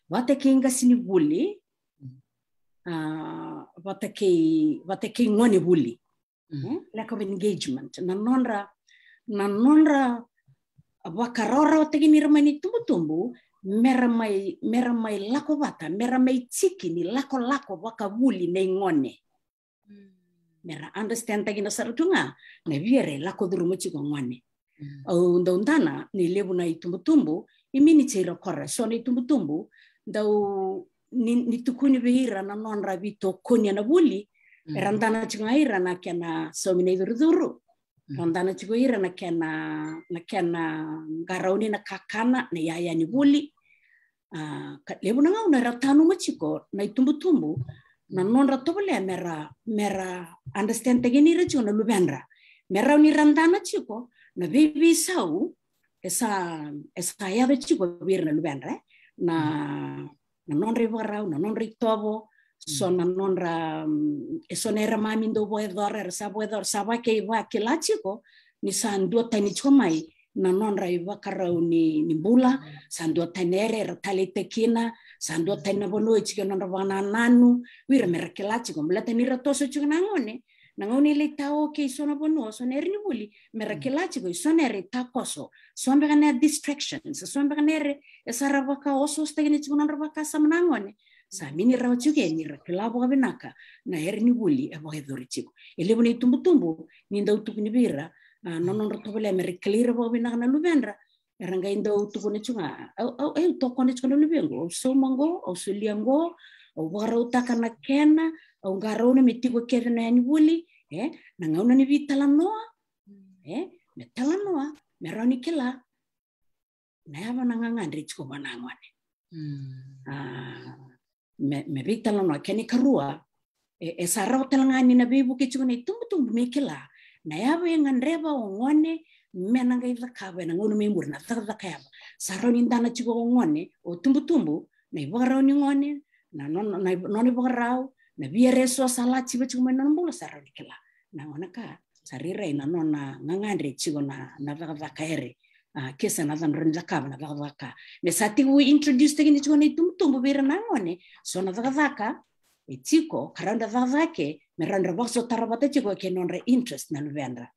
vata kei qasenivuli, a, vata kei, vata kei gonevuli. Hmm? Lack of engagement. Na nodra, na nodra vakarawarawataki ni ra mai ni tubutubu, me ra mai, me ra mai lako vata, me ra mai tiki ni lakolako vakavuli nei gone. me ra understand takina sara tu ga na via era lako curuma tiko gone. Au dau dana ni levu na itubutubu, i mini tei ra kora, so na itubutubu dau ni, ni tukuni vei ira na nodra veitokoni ena vuli, era dana tiko ga ira na kena saumi na icurucuru, ra dana tiko ira na kena, na kena qarauni na kakana, na iyaya ni vuli. A, ka levu na gauna era tanuma tiko na itubutubu na nodra tovolea mera, mera understand takina ira tiko na luvedra, me rawa ni ra dana tiko na veiveisau e sa, e sa yaco tiko vei ira na luvedra, e? Na, na nodra ivakarau, na nodra itovo, so na nodra, mm, e so na era mami dau vakayacora, era sa vakayacora, sa vakei vakila tiko ni sa dua tani tiko mai na nodra ivakarau ni, ni bula, sa dua tani era, era taleitaki kina, sa dua tani na vanua e tiko e nodra vakanananu, vei ira mera kila tiko, baleta ni ra toso tiko na gone, na gauna e lai taoki e so na vanua, so na era ni vuli, mera kila tiko, e so na era e takoso, so beka na distractions, so beka na era e sa ra vakaosoosotaki tiko na nodra vakasama na gone. Sa mini rawa tiko ke ni ra kila vakavinaka na era ni vuli e vakayacori tiko. E levu na itubutubu ni dau tukuni vei ira, a, na nodra tovolea mera kilai ira vakavinaka na luvedra, era qai dau tukuna tiko ga, au, au, au tokona tiko na luvequ, au sauma qo, au solia qo, au vakarautaka na kena, au qarauna me tiko kece na yanivuli, e, na gauna ni veitalanoa, e, me talanoa, me rawa ni kila na yava na gagadre tiko vua na gone. A, me, me veitalanoa, kena ikarua, e, e sa rawa tale ga ni na veivuke tiko na itubutubu me kila na yava e gadreva o gone me na qai cakava ena gauna mai muri, na cakacaka yava. Sa rawa ni dana tiko o gone, o tubutubu, na ivakarau ni gone, na nona, na, nona ivakarau, na via e so sa lativa tiko mai na nona bula, sa rawa ni kila. Na gone ka sa rairai na nona gagadre tiko na, na cakacaka ere, a, ke sa na cava e rawa ni cakava na cakacaka. Me sa tiko introduce takina tiko na itubutubu vei ira na gone so na cakacaka e tiko, ka rawa ni ra cakacaka, me rawa ni ra vakasotara vata tiko kei na nodra interest na luvedra.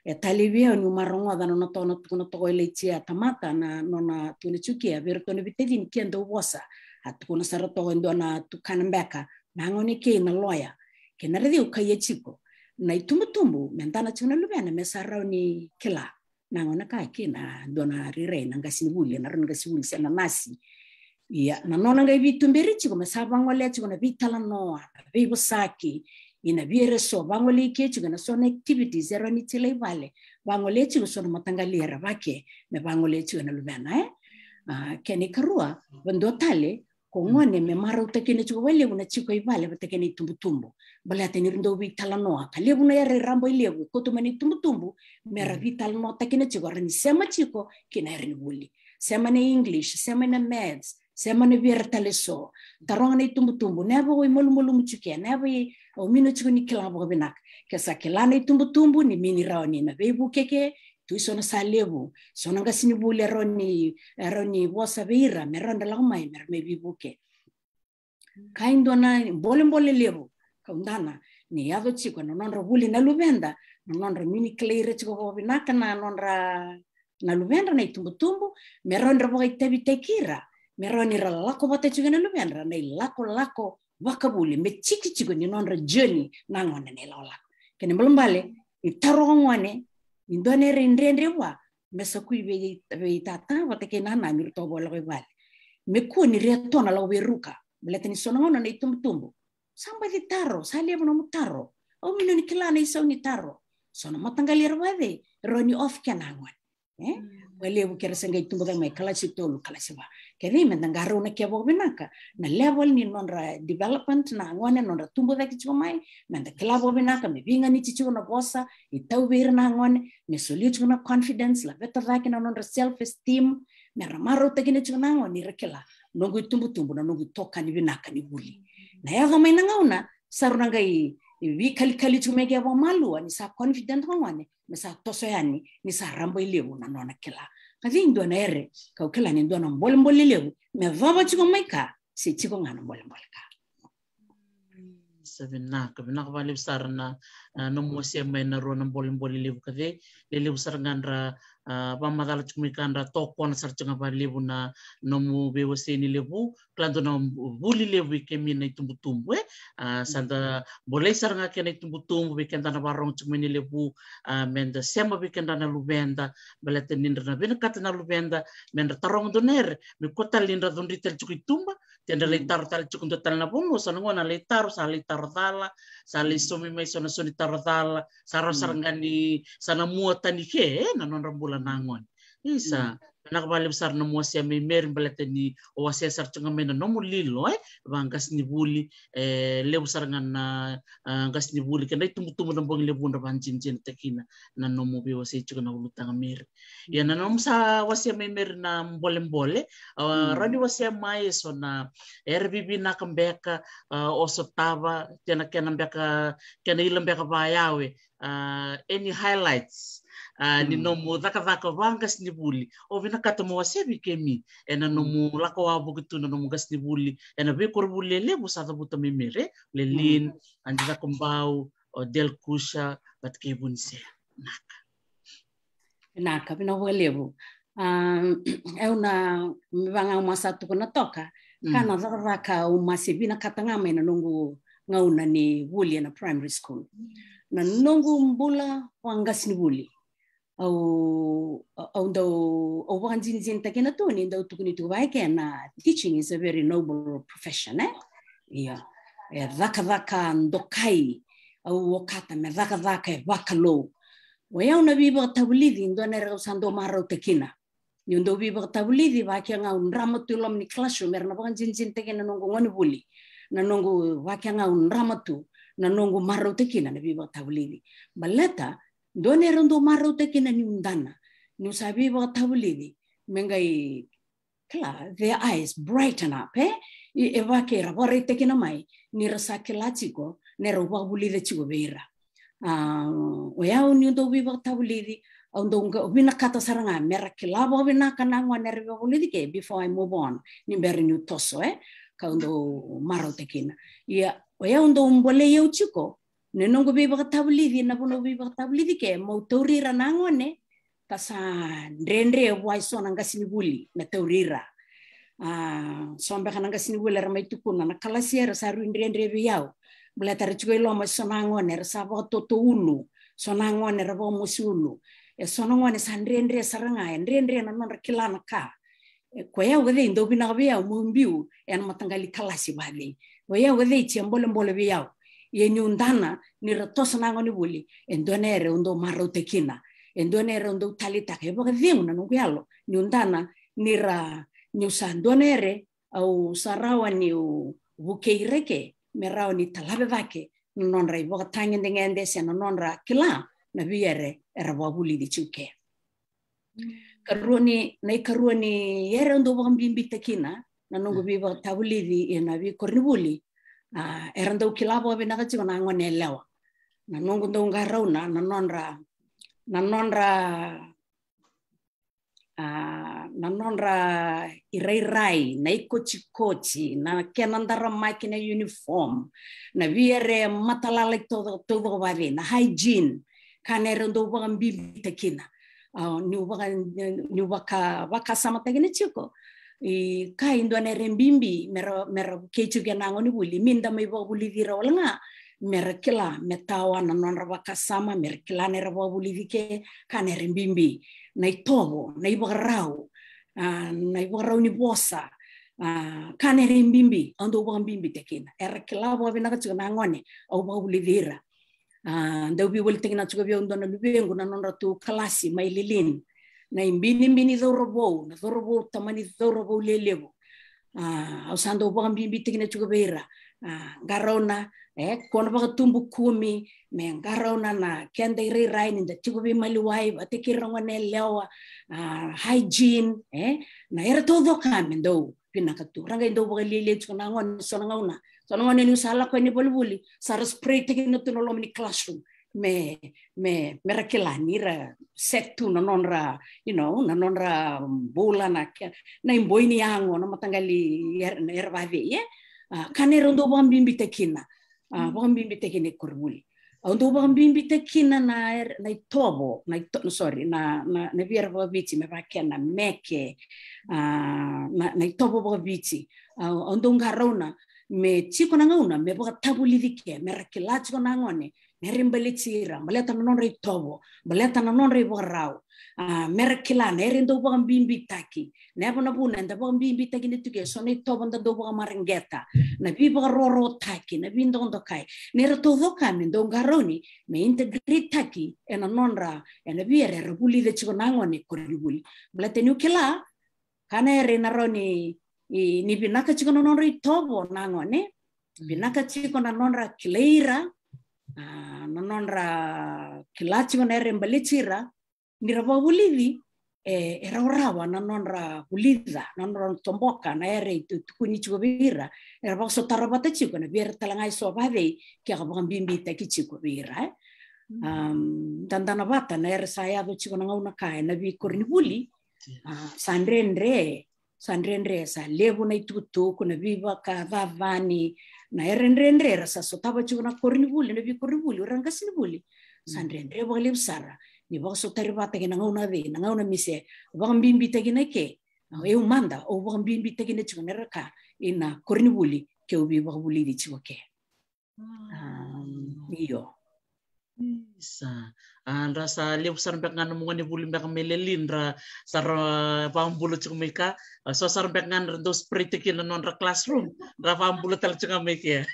E talei vei au niu mai rogoca na nona toka, na tukuna toka o Ilaitia Tamata, na nona tukuna tiko ke vei iratou na veitacini ke dau vosa. A tukuna sara toka e dua na tukana beka, na gone kei na loya. Ke na raici au kaya tiko na itubutubu me dana tiko na luvena me sa rawa ni kila. Na gone ka kina dua na rairai na qasenivuli, na rua na qasenivuli se na nasi. Ia, na nona qai veituberi tiko me sa vagolea tiko na veitalanoa, na veivosaki, ina via e so vagolei ke tiko na so na activities e rawa ni tilai vale, vagolea tiko so na mataqali era vake me vagolea tiko na luvena, e? A, kena ikarua, vadua tale, ko gone me marautaka kina tiko vakalevu na tiko i vale vata kei na itubutubu. Baleta ni ra dau veitalanoa, ka levu na era e rabailevu e koto mai na itubutubu, me ra veitalanoataka kina tiko, ra ni sema tiko kina era ni vuli. Sema na English, sema na maths, sema na via era tale so. Taroga na itubutubu, na yava o i malumalumu tiko ke, na yava o mini tiko ni kila vakavinaka. Ke sa kila na itubutubu ni mini rawa ni na veivuke ke, tu i so na sa levu, so na qasenivuli e rawa ni, e rawa ni vosa vei ira, me rawa ni ra lako mai, me ra mai veivuke. Ka e dua na bolebole levu kau dana ni yaco tiko na nodra vuli na luveda, na nodra mini kilai ira tiko vakavinaka na nodra, na luvedra na itubutubu, me rawa ni ra vakaitavitaki ira, me rawa ni ra lako vata tiko na luvedra na ilakolako vakavuli, me tiki tiko ni nodra journey na gone na ilakolako. Kena ibalebale, ni taro ko gone ni dua na era e dredre vua, me sa kui vei, vei tata vata kei nana ni ratou vakalako i vale. Me kua ni rai tu na lako vei ruka, baleta ni so na gauna na itubutubu sa baci taro, sa levu nomu taro. Au mini kila na isau ni taro. So na mataqali era vacei, e rawa ni off kena gone. E? Vakalevu ke ra se qai tubu cake mai kalasi tolu, kalasi va. Kece me da qarauna ke vakavinaka na level ni nodra development na gone, nodra tubu cake tiko mai, me da kila vakavinaka me veiganiti tiko na vosa e tau vei ira na gone, me solia tiko na confidence, laveta cake na nodra self esteem, me ra marautaka kina tiko na gone ni ra kila noqu itubutubu na noqu itokani vinaka ni vuli. Na yaco mai na gauna sa rau na qai veikalikali tiko mai ke vakamalua ni sa confident ko gone, me sa toso yani ni sa rabailevu na nona kila. Ka cei dua na ere kau kila ni dua na bolebole levu me cova tiko mai ka se tiko ga na bolebole ka. Sa vinaka, vinaka vakalevu sara na, a, nomu wasea mai na rua na bolebole levu ka cei, lelevu sara ga dra, a, vakamacala tiko mai ka da tokona sara tiko ga vakalevu na nomu veiwasei ni levu, kila dua na vuli levu i kemi na itubutubu, e. A, sa da bolei sara ga kena itubutubu vei keda na vakarorogo tiko mai ni levu, a, me da sema vei keda na luveda, baleta ni da na vinakata na luveda me da taroga dua na ere, me kua tale ni da cudri tale tiko i tuba, te da lai taro tale tiko dua tale na vanua, so na gauna lai taro, sa lai taro cala, sa lai saumi mai so na so ni taro cala, sa rau sara ga ni sa na mua tani ke, e, na nodra bula na gone. Isa, vinaka vakalevu sara na nomu wasea mai Meri, baleta ni o wasea sara tiko ga mai na nomu lilo, e, vaqasenivuli, e, levu sara ga na, a, qasenivuli, kei na itubutubu na bogi levu da vakadinadinataka kina na nomu veiwasei tiko na ulutaga Meri. Ia na nomu sa wasea mai Meri na bolebole, a, rawa ni wasea mai eso na era vivinaka beka, a, o sotava, kena, kena beka, kena ila beka vayawe, a, any highlights, a, ni nomu cakacaka vaqasenivuli. O vinakata mo wasea vei kemi ena nomu lako wavoki tu na nomu qasenivuli ena veikoronivuli lelevu sa cavuta mai Meri, Lelin, Adi Cakobau, o Del Kusha, vata kei Vunisea. Naka. Vinaka, vinaka vakalevu. A, au na, me vaka ga au sa tukuna toka, ka na cakacaka au se vinakata ga mai na noqu gauna ni vuli ena primary school. Na noqu bula vaqasenivuli, au, au dau, au vakadinadinataka kina tu ni dau tukuni tu vaka eke na teaching is a very noble profession, e? Ia, e cakacaka dokai, au okata me cakacaka e vakalou. O yau na veivakatavulici, dua na era au sa dau marautaka kina. Niu dau veivakatavulici, vaka ga au drama tu i loma ni classroom, era na vakadinadinataka kina na noqu gonevuli. Na noqu, vaka ga au drama tu, na noqu marautaka kina na veivakatavulici. Baleta, dua na era au dau marautaka kina niu dana, niu sa veivakatavulici, me qai kila, their eyes brighten up, e? E, e vaka era vakaraitaka kina mai ni ra sa kila tiko na era au vakavulica tiko vei ira. A, o yau niu dau veivakatavulici, au dau qa-, vinakata sara ga me ra kila vakavinaka na gone era veivakavulici ke before I move on, ni bera niu toso, e? Ka au dau marautaka kina. Ia, o yau dau bolei au tiko na noqu veivakatavulici, na vanua veivakatavulici ke, meu tauri ira na gone, ka sa dredre vua eso na qasenivuli me tauri ira. A, so beka na qasenivuli era mai tukuna na kalasi era sa rui dredre vei au. Baleta era tiko i loma eso na gone era sa vakatoto ulu, so na gone era vakamosi ulu. E so na gone sa dredre sara ga, e dredre na nodra kila na ka. E, ko yau ka cei dau vinaka vei au meu biu ena mataqali kalasi vacei. O yau ka cei tia bolebole vei au. Ia niu dana ni ra toso na gonevuli, e dua na era au dau marautaka kina. E dua na era au dau taleitaka, e vakacegu na noqu yalo niu dana ni ra, niu sa dua na era au sa rawa niu vukei ira ke me rawa ni talave cake na nodra ivakatagedegede se na nodra kila na veiere era vakavulici tiko ke. Karua ni, na ikarua ni era au dau vakabibitaka kina na noqu veivakatavulici ena veikoronivuli, a, era dau kila vakavinaka tiko na gone yalewa. Na noqu dau qarauna na nodra, na nodra, a, na nodra irairai, na ikotikoti, na kena daramaki na uniform, na veiere matalala taucoko, taucoko vacei, na hygiene, ka na era dau vakabibitaka kina. A, niu vaka, niu vaka, vakasamataka kina tiko, e, ka e dua na era bibi me ra, me ra vukei tiko kina na gonevuli, me da mai vakavulici ira wale ga, me ra kila, me tawa na nodra vakasama, me ra kila na era vakavulici ke, ka na era bibi. Na itovo, na ivakarau, a, na ivakarau ni vosa, a, ka na era bibi, au dau vakabibitaka kina. Era kila vakavinaka tiko na gone au vakavulici ira. A, dau veivolitaki na tiko vei au dua na luvequ na nodratou kalasi mai Lelean. Na ibinibini cauravou, na cauravou, tamani cauravou lelevu. A, au sa dau vakabibitaki na tiko vei ira. A, qarauna, e, kua na vakatubu kumi, me qarauna na keda irairai ni da tiko veimaliwai, vata kei ira gone yalewa, a, hygiene, e, na era taucoko me dau vinaka tu. Ra qai dau vakalialia tiko na gone, so na gauna. So na gauna niu sa lako yani volivoli, sa ra spray taki na tu na loma ni classroom. Me, me, me ra kila ni ra set tu na nodra, you know, na nodra bula na ke, na iboi ni yago, na mataqali era, era vacei, e? A, ka na era dau vakabibitaki kina. A, vakabibitaki kina i koronivuli. Au dau vakabibitaki kina na, na itovo, na ito, sorry, na, na, na via era vakaviti me vaka kina na meke, a, na, na itovo vakaviti. Au, au dau qarauna me tiko na gauna me vakatavulici ke, me ra kila tiko na gone, me ra baleti ira, baleta na nodra itovo, baleta na nodra ivakarau, a, me ra kila na era dau vakabibitaki. Na yava na vuna eda vakabibitaki na tuke, so na itovo da dau vakamareqeta, na veivakarorotaki, na veidokadokai. Na era taucoka me dau qarauni, me integrate taki ena nodra, ena via era vulica tiko na gone koronivuli. Baleta niu kila, ka na era ina rawa ni, ni vinaka tiko na nodra itovo na gone, vinaka tiko na nodra kilai ira, a, na nodra kila tiko na era baleti ira, ni ra vakavulici, e, e rawarawa na nodra vulica, na nodra toboka na era e tukuni tiko vei ira, era vakasotara vata tiko na vei ira tale ga eso vacei ke ka vakabibitaki tiko vei ira, e. Um, dadana vata na era sa yaco tiko na gauna ka ena veikoronivuli, a, sa dredre, sa dredre, sa levu na itukutuku, na veivakacacani, na era dredre era sa sotava tiko na koronivuli, na veikoronivuli, o ira qasenivuli. Sa dredre vakalevu sara ni vakasotari vata kei na gauna vei, na gauna me se vakabibitaki na ke. Au, eu mada, au vakabibitaki na tiko na era ka ina koronivuli keu veivakavulici tiko ke. Um, io. Isa. A, dra sa levu sara beka ga na nomu gone vuli beka mai Lelean, dra sa ra vakabula tiko mai ka. A, so sara beka ga dra dau spread taki na nodra classroom, dra vakabula tale tiko ga mai ke.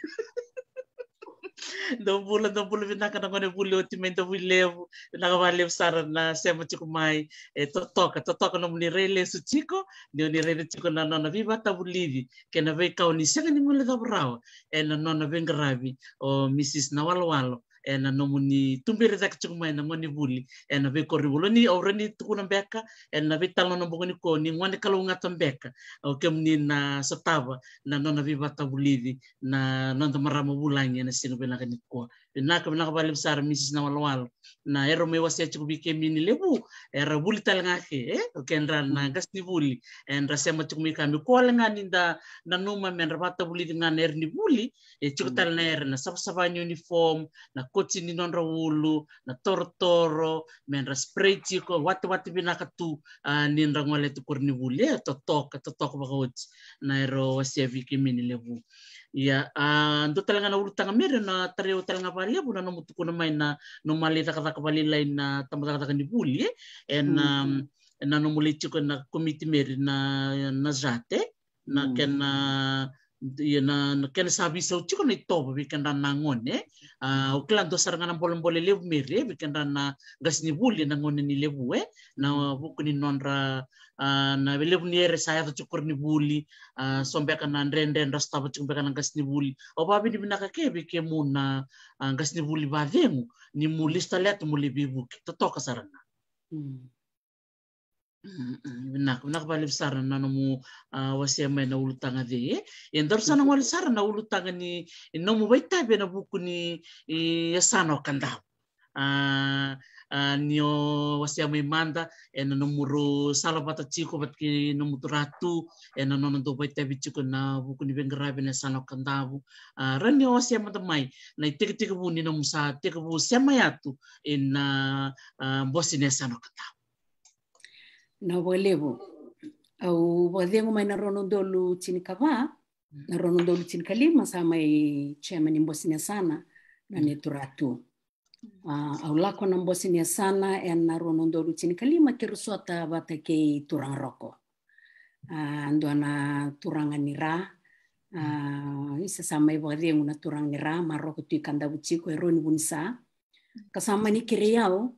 Dou bula, dou bula vinaka na gone vuli oti mai Davuilevu. Vinaka vakalevu sara na sema tiko mai. E totoka, totoka nomuni rai lesu tiko, ni oni raica tiko na nona veivatavulici kei na veika oni sega ni guilecava rawa ena nona veiqaravi o Mrs Nawalowalo ena nomuni tuberi cake tiko mai na gone vuli ena veikoronivuli. Ni au rawa ni tukuna beka ena veitalanoa bogi nikua ni gone kalougata beka o kemuni na sotava na nona veivatavulici na noda marama vulagi ena siga vinaka nikua. Vinaka, vinaka vakalevu sara Mrs Nawalowalo. Na era mai wasea tiko vei kemuni levu, era vuli tale ga ke, e, o kedra na qasenivuli, e, dra sema tiko mai ka me kua wale ga ni da nanuma me dra vatavulici ga na era ni vuli, e tiko tale na era na savasava ni uniform, na koti ni nodra ulu, na torotoro, me dra spray tiko, watewate vinaka tu, a, ni dra gole tu koronivuli, e, totoka, totoka vakaoti na era wasea vei kemuni levu. Ia, a, dua tale ga na ulutaga Meri, na tarai au tale ga vakalevu na nomu tukuna mai na nomu lai cakacaka vakalailai na tabacakacaka ni vuli, e, ena, mm, ena nomu lai tiko ena komiti Meri na, na ZAT, na kena, ia na, na kena sa veisau tiko na itovo vei kedra na gone. A, au kila dua sara ga na bolebole levu Meri, e, vei kedra na qasenivuli na gone ni Levu, e, na vuku ni nodra, a, na levu ni era sa yaco tiko koronivuli, a, so beka na dredre dra sotava tiko beka na qasenivuli. Au vakavinavinaka ke vei kemu na, a, qasenivuli vacegu, ni mu lesu tale tu mu lai veivuke. Totoka sara ga. Mm. Mm, mm, vinaka, vinaka vakalevu sara na nomu, a, wasea mai na ulutaga cei, e. E daru sa na gole sara na ulutaga ni, e, nomu vakaitavi ena vuku ni, e, yasana o Kadavu. A, a, ni o wasea mai mada ena nomu rau sala vata tiko vata kei nomu turaga tu ena nona dau vakaitavi tiko na vuku ni veiqaravi ena yasana o Kadavu. A, rawa ni o wasea mada mai na itekitekivu ni nomu sa tekivu sema yatu ena, a, bose ni yasana o Kadavu. Na vakalevu. Au vakacegu mai na rua na udolu tinikava, na rua na udolu tinikalima sa mai chairman ni bose ni yasana na, mm, neitou turaga tu. A, au lako na bose ni yasana ena rua na udolu tinikalima keirau sota vata kei Turaga Roko. A, dua na turaga ni Ra. A, isa sa mai vakacegu na turaga ni Ra, Maroko Tui Kadavu tiko e Rua ni Vunisa. Ka sa mani kerei au,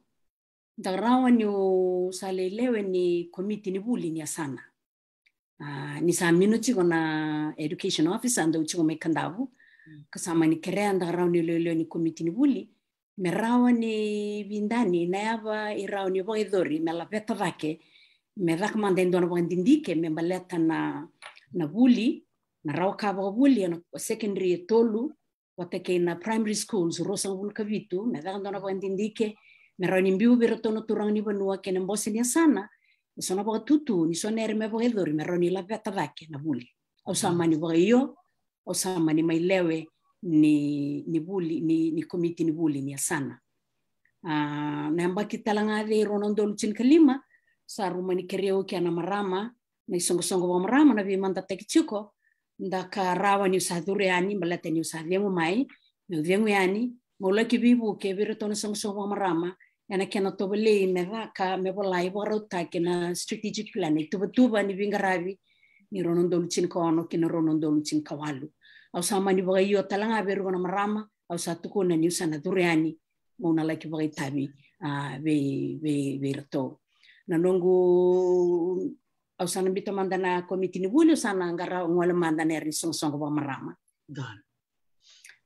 da rawa niu sa lai lewe ni komiti ni vuli ni yasana. A, ni sa minu tiko na education officer dau tiko mai Kadavu. Mm. Ka sa mani kerea da rawa niu lewe ni komiti ni vuli me rawa ni vidani na yava e rawa ni vakayacori me laveta cake, me caka mada e dua na vakadidike me baleta na, na vuli, na rawa ka vakavuli ena secondary e tolu vata kei na primary schools ruasagavulu ka vitu, me caka dua na vakadidike me rawa ni biu vei iratou na turaga ni vanua kei na bose ni yasana eso na vakatutu ni so na yere me vakayacori me rawa ni laveta cake na vuli. Au sa mani vakaio, au sa mani mai lewe ni, ni vuli, ni, ni komiti ni vuli ni yasana. A, na yabaki tale ga cei, rua na udolu tinikalima, sa rawa ni kerei au kina na marama, na isoqosoqo vakamarama, na veimadataki tiko, da ka rawa niu sa curu yani, baleta niu sa cegu mai, meu cegu yani, meu laki veivuke vei iratou na isoqosoqo vakamarama ena kena tovolei me caka, me volai, vakarautaki na strategic plan, na ituvatuva ni veiqaravi ni rua na udolu tinikaono ki na rua na udolu tinikawalu. Au sa mani vakaio tale ga vei rua na marama, au sa tukuna niu sa na curu yani, meu na laki vakaitavi, a, vei, vei, vei iratou. Na noqu, au sa na biuta mada na komiti ni vuli, au sa na qara gole mada na era ni soqosoqo vakamarama.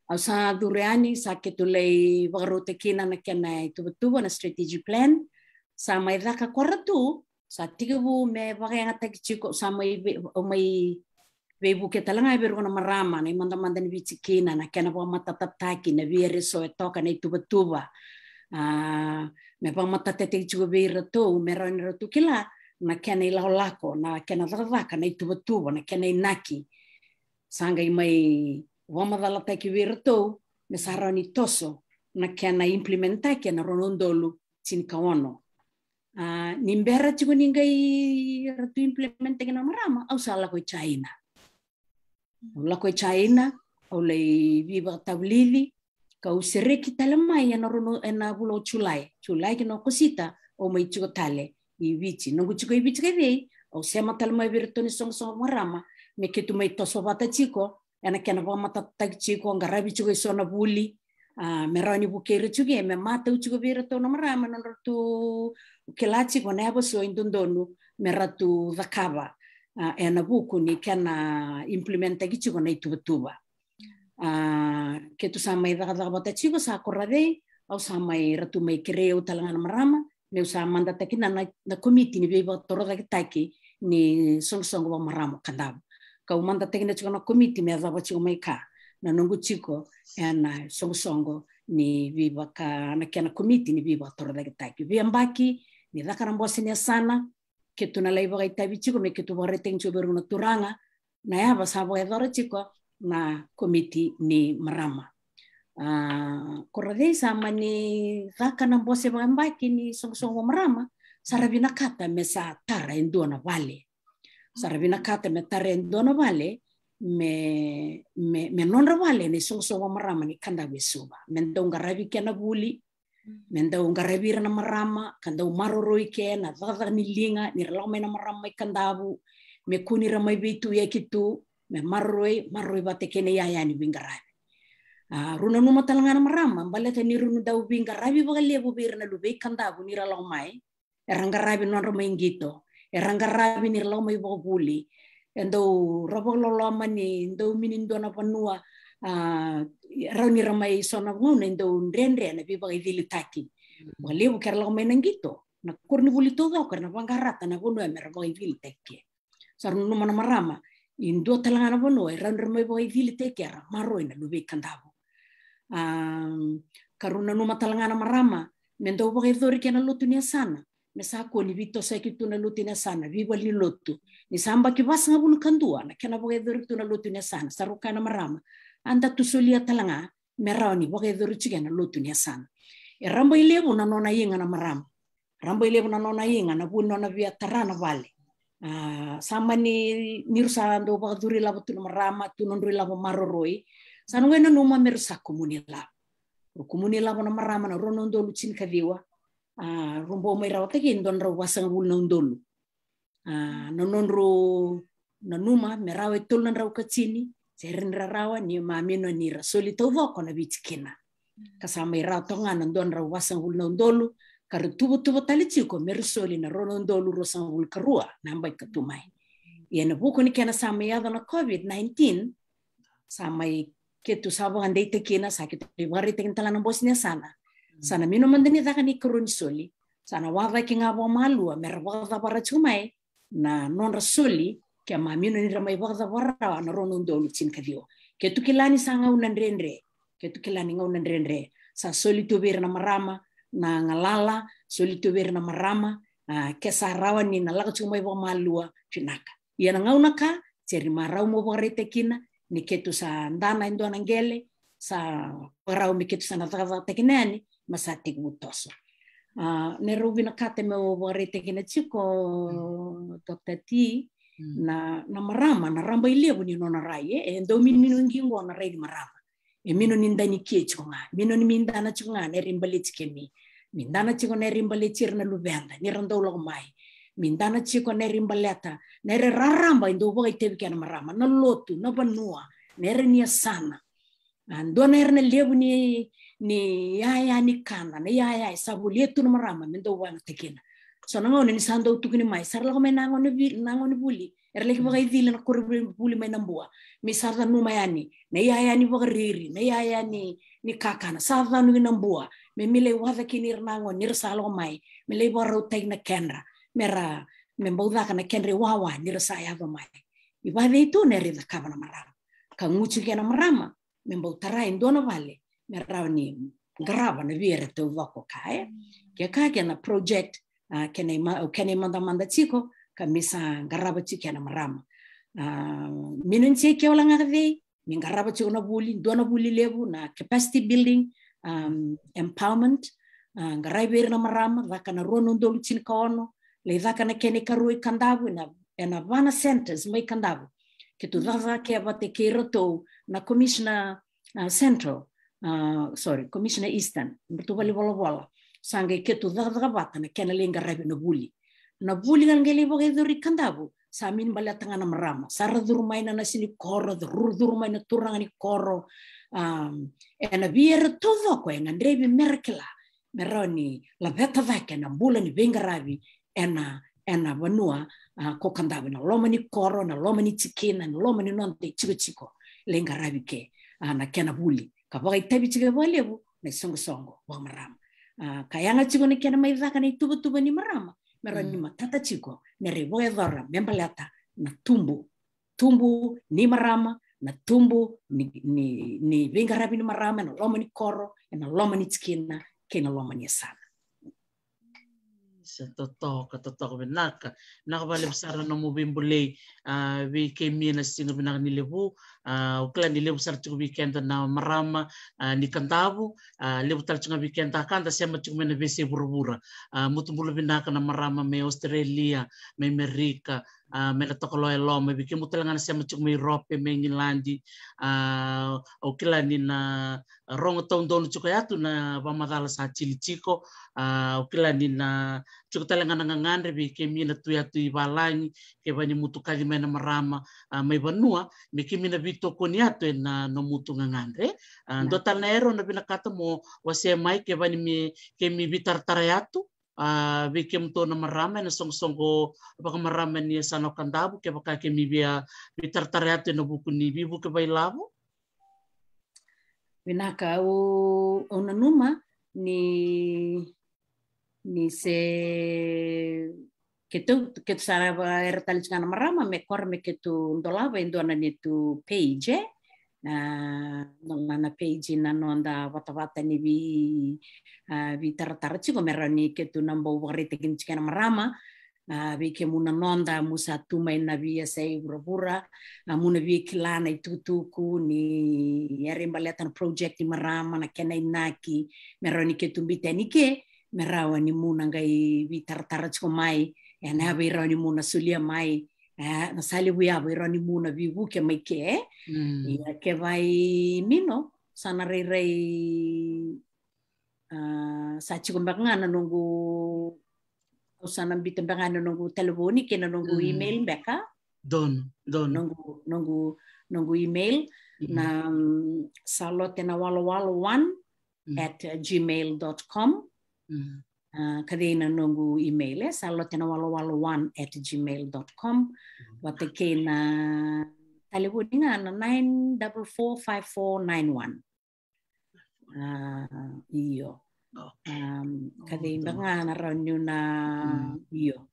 Au sa curu yani, sa keitou lai vakarautaki kina na kena ituvatuva, na strategic plan. Sa mai caka koya tu, sa tekivu me vakayagataki tiko, sa mai vei-, mai veivuke tale ga vei rua na marama, na imadamada ni vitikina, na kena vakamatatataki, na vei ira eso e toka na ituvatuva. A, me vakamatatataki tiko vei iratou, me rawa ni ratou kila na kena ilakolako, na kena cakacaka na ituvatuva, na kena inaki. Sa qai mai vakamacalataki vei iratou me sa rawa ni toso na kena implementaki ena rua na udolu tinikaono. A, ni bera tiko ni qai ratou implementaki na marama, au sa lako i China. Au lako i China, au lai veivakatavulici, kau sereki tale mai ena rua na, ena vula o Julai. Julai ki na Okosita, au mai tiko tale i Viti. Noqu tiko i Viti ka cei, au sema tale mai vei iratou na isoqosoqo vakamarama me keitou mai toso vata tiko ena kena vakamatatataki tiko, qaravi tiko eso na vuli, a, me rawa ni vukei ira tiko, me matau tiko vei iratou na marama, na nodratou kila tiko na yavaso e dodonu me ratou cakava, a, ena vuku ni kena implementaki tiko na ituvatuva. A, keitou sa mai cakacaka vata tiko, sa koya cei, au sa mai, ratou mai kerei au tale ga na marama meu sa madataki na, na, na komiti ni veivakatorocaketaki ni soqosoqo vakamarama o Kadavu. Kau madataki na tiko na komiti me yacova tiko mai ka na noqu tiko ena soqosoqo ni veivaka, na kena komiti ni veivakatorocaketaki. Veiyabaki ni caka na bose ni yasana, keitou na lai vakaitavi tiko me keitou vakaraitaki tiko vei rua na turaga na yava sa vakayacora tiko na komiti ni marama. A, koya cei, sa mani caka na bose vakayabaki ni soqosoqo vakamarama, sa ra vinakata me sa tara e dua na vale. Sa ra vinakata me tara e dua na vale me, me, me nodra vale na isoqosoqo vakamarama ni Kadavu e Suva. Me dau qaravi kena vuli, me dau qaravi ira na marama, ka dau maroroi kena cakacaka ni liga, ni ra lako mai na marama mai Kadavu, me kua ni ra mai veituyaki tu, me maroroi, maroroi vata kei na iyaya ni veiqaravi. A, rau nanuma tale ga na marama, baleta ni rau dau veiqaravi vakalevu vei ira na luvei Kadavu ni ra lako mai, era qaravi nodra mai qito, era qaravi ni ra lako mai vakavuli, e dau ra vakaloloma ni dau mini dua na vanua, a, rawa ni ra mai so na gauna e dau dredre na veivakaicilitaki. Vakalevu ke ra lako mai na qito, na koronivuli taucoko era na vaqarata na vanua me ra vakaicilitaki. Sa rau nanuma na marama, e dua tale ga na vanua e rawa ni ra mai vakaicilitaki, era maroroi na luvei Kadavu. A, ka rau nanuma tale ga na marama me dau vakayacori kei na lotu ni yasana, me sa kua ni veitosoyaki tu na lotu ni yasana, veivale ni lotu. Ni sa yabaki vasagavulu ka dua na kena vakayacori tu na lotu ni yasana, sa rau kaya na marama, a, da tu solia tale ga me rawa ni vakayacori tiko na lotu ni yasana. E rabailevu na nona iga na marama. Rabailevu na nona iga, na vu ni nona via tara na vale. A, sa mani, ni rau sa dau vakacuru ilavo tu na marama, tu nodrau ilavo maroroi. Sa na qai nanuma me rau sa kumuni ilavo. Rau kumuni ilavo na marama na rua na udolu tinikaciwa. A, rau bau mai rawata kina e dua na drau vasagavulu na udolu. A, na nodrau nanuma me rawa e tolu na drau ka tini, se ra ni rarawa ni mamina ni ra soli taucoko na Viti kina. Ka sa mai rawa toka ga na dua na drau vasagavulu na udolu, ka ra tuvatuva tale tiko me ra soli na rua na udolu ruasagavulu ka rua na yabaki ka tu mai. Ia ena vuku ni kena sa mai yaco na COVID nineteen, sa mai keitou sa vakadeitaki kina, sa keitou vakaraitaki tale na bose ni yasana. Sa na mini mada ni caka na ikarua ni soli, sa na vakacacani ga vakamalua me ra vakacavara tiko mai na nodra soli, ke mamina ni ra mai vakacavara rawa na rua na udolu tinikaciwa. Keitou kila ni sa gauna dredre, keitou kila ni gauna dredre. Sa soli tu vei ira na marama na galala, soli tu vei ira na marama, a, ke sa rawa ni na lako tiko mai vakamalua, vinaka. Ia na gauna ka, sega ni marau mo vakaraitaki kina ni keitou sa dana e dua na qele, sa vakarau me keitou sa na cakacakataki na yani, ma sa tekivu toso. A, na rau vinakata meu vakaraitaki na tiko, Doctor T, na, na marama, na raba i levu ni nona rai, e, e dau miniminu qiqo na rai ni marama. E mino ni dani ke tiko ga, mino ni mi dana tiko ga na ira i baleti kemi. Mi dana tiko na ira i baleti ira na luveda, ni ra dau lako mai. Mi dana tiko na ira i baleta na ira raraba e dau vakaitavi kina na marama, na lotu, na vanua, na ira ni yasana. A, dua na ira na levu ni, ni yaya ni kana, na yaya e sa volia tu na marama me dau vakayagataki kina. So na gauna ni sa dau tukuni mai, sa ra lako mai na gauna vi-, na gauna vuli, era laki vakaicili na koronivuli mai na bua. Mi sa canuma yani na yaya ni vakariri, na yaya ni, ni kakana, sa canu ki na bua. Me mi lai waca kina ira na gone ni ra sa lako mai, me lai vakarautaki na kedra, me ra, me bau caka na kedra iwawa ni ra sa yaco mai. I vacei tu na era i cakava na marama? Ka guci kei na marama me bau tarai dua na vale me rawa ni qarava na via era taucoko ka, e. Ke ka kei na project, a, kei na ima-, kei na imadamada tiko ka mi sa qarava tiko kei na marama. A, mi na ni se ke wala ga ka cei, mi qarava tiko na vuli, dua na vuli levu, na capacity building, um, empowerment, a, qarai vei ira na marama, caka na rua na udolu tinikaono, lai caka na kena ikarua i Kadavu, ena, ena va na centers mai Kadavu. Keitou cakacaka ke vata kei iratou na Commissioner, a, Central, a, sorry, Commissioner Eastern, ratou valenivolavola. Sa qai keitou cakacaka vata na kena lai qaravi na vuli. Na vuli ga qai lai vakayacori i Kadavu, sa mini baleta ga na marama. Sa ra curu mai na nasi ni koro, curu, curu mai na turaga ni koro. Um, ena via era taucoko e gadrevi me ra kila me rawa ni laveta cake na bula ni veiqaravi ena, ena vanua, a, ko Kadavu, ena loma ni koro, ena loma ni tikina, ena loma ni noda itikotiko, lai qaravi ke, a, na kena vuli. Ka vakaitavi tiko vakalevu na isoqosoqo vakamarama. A, ka yaga tiko na kena mai caka na ituvatuva ni marama me rawa ni matata tiko me ra vakayacora me baleta na tubu, tubu ni marama, na tubu ni, ni, ni veiqaravi ni marama ena loma ni koro, ena loma ni tikina, kei na loma ni yasana. Sa totoka, totoka vinaka. Vinaka vakalevu sara na nomu veibolei, a, vei kemuni na Siga Vinaka ni Levu. A, au kila ni levu sara tiko vei keda na marama, a, ni Kadavu, a, levu tale tiko ga vei keda ka da sema tiko mai na veiyasai vuravura. A, mutu bula vinaka na marama mai Australia, mai Amerika, a, mai na tokoloa e loma, vei kemuni tale ga na sema tiko mai Europe, mai Igiladi. A, au kila ni na rogo taudonu tiko ya tu na vakamacala sa tili tiko. A, au kila ni na tiko tale ga na gagadre vei kemuni na tu ya tu i valagi, ke vaka ni mutu kaci mai na marama, a, mai vanua, me kemuni na veitokoni ya tu ena nomu tu gagadre. A, dua tale na era au na vinakata mo wasea mai, ke vaka ni me, kemuni veitaratara ya tu, a, vei kemudou na marama ena soqosoqo vakamarama ni yasana o Kadavu, kevaka kemuni via veitaratara ya tu ena vuku ni veivuke vakailavo. Vinaka, au, au nanuma ni, ni se keitou, keitou sa ra va-, era tale tiko ga na marama me kora me keitou dolava e dua na neitou page, e. A, na, na page na noda vatavata ni vei, a, veitaratara tiko me rawa ni keitou na bau vakaraitaki tiko na marama. A, vei kemuni na noda, mo sa tu mai na veiyasai vuravura, a, mo na via kila na itukutuku ni era i baleta na project ni marama, na kena inaki, me rawa ni keitou biuta yani ke, me rawa ni mo na qai veitaratara tiko mai, e, na yava e rawa ni mo na solia mai, e, na sa levu yava e rawa ni mo na veivuke mai ke, e. Mm. Ia, ke vaka i Mino, sa na rairai, a, sa tiko beka ga na noqu, au sa na biuta beka ga na noqu talevoni kei na noqu, mm, email beka. Donu, donu. Noqu, noqu, noqu email, mm, na, mm, Salote na walowalo one, mm, at gmail dot com. Mm. A, ka cei na noqu email, e, Salote na walowalo one at gmail dot com. Mm. Vata kei na talevoni ga na nine double four five four nine one. A, io. Okay. Um, ka cei beka ga na rawa niu na, mm, io.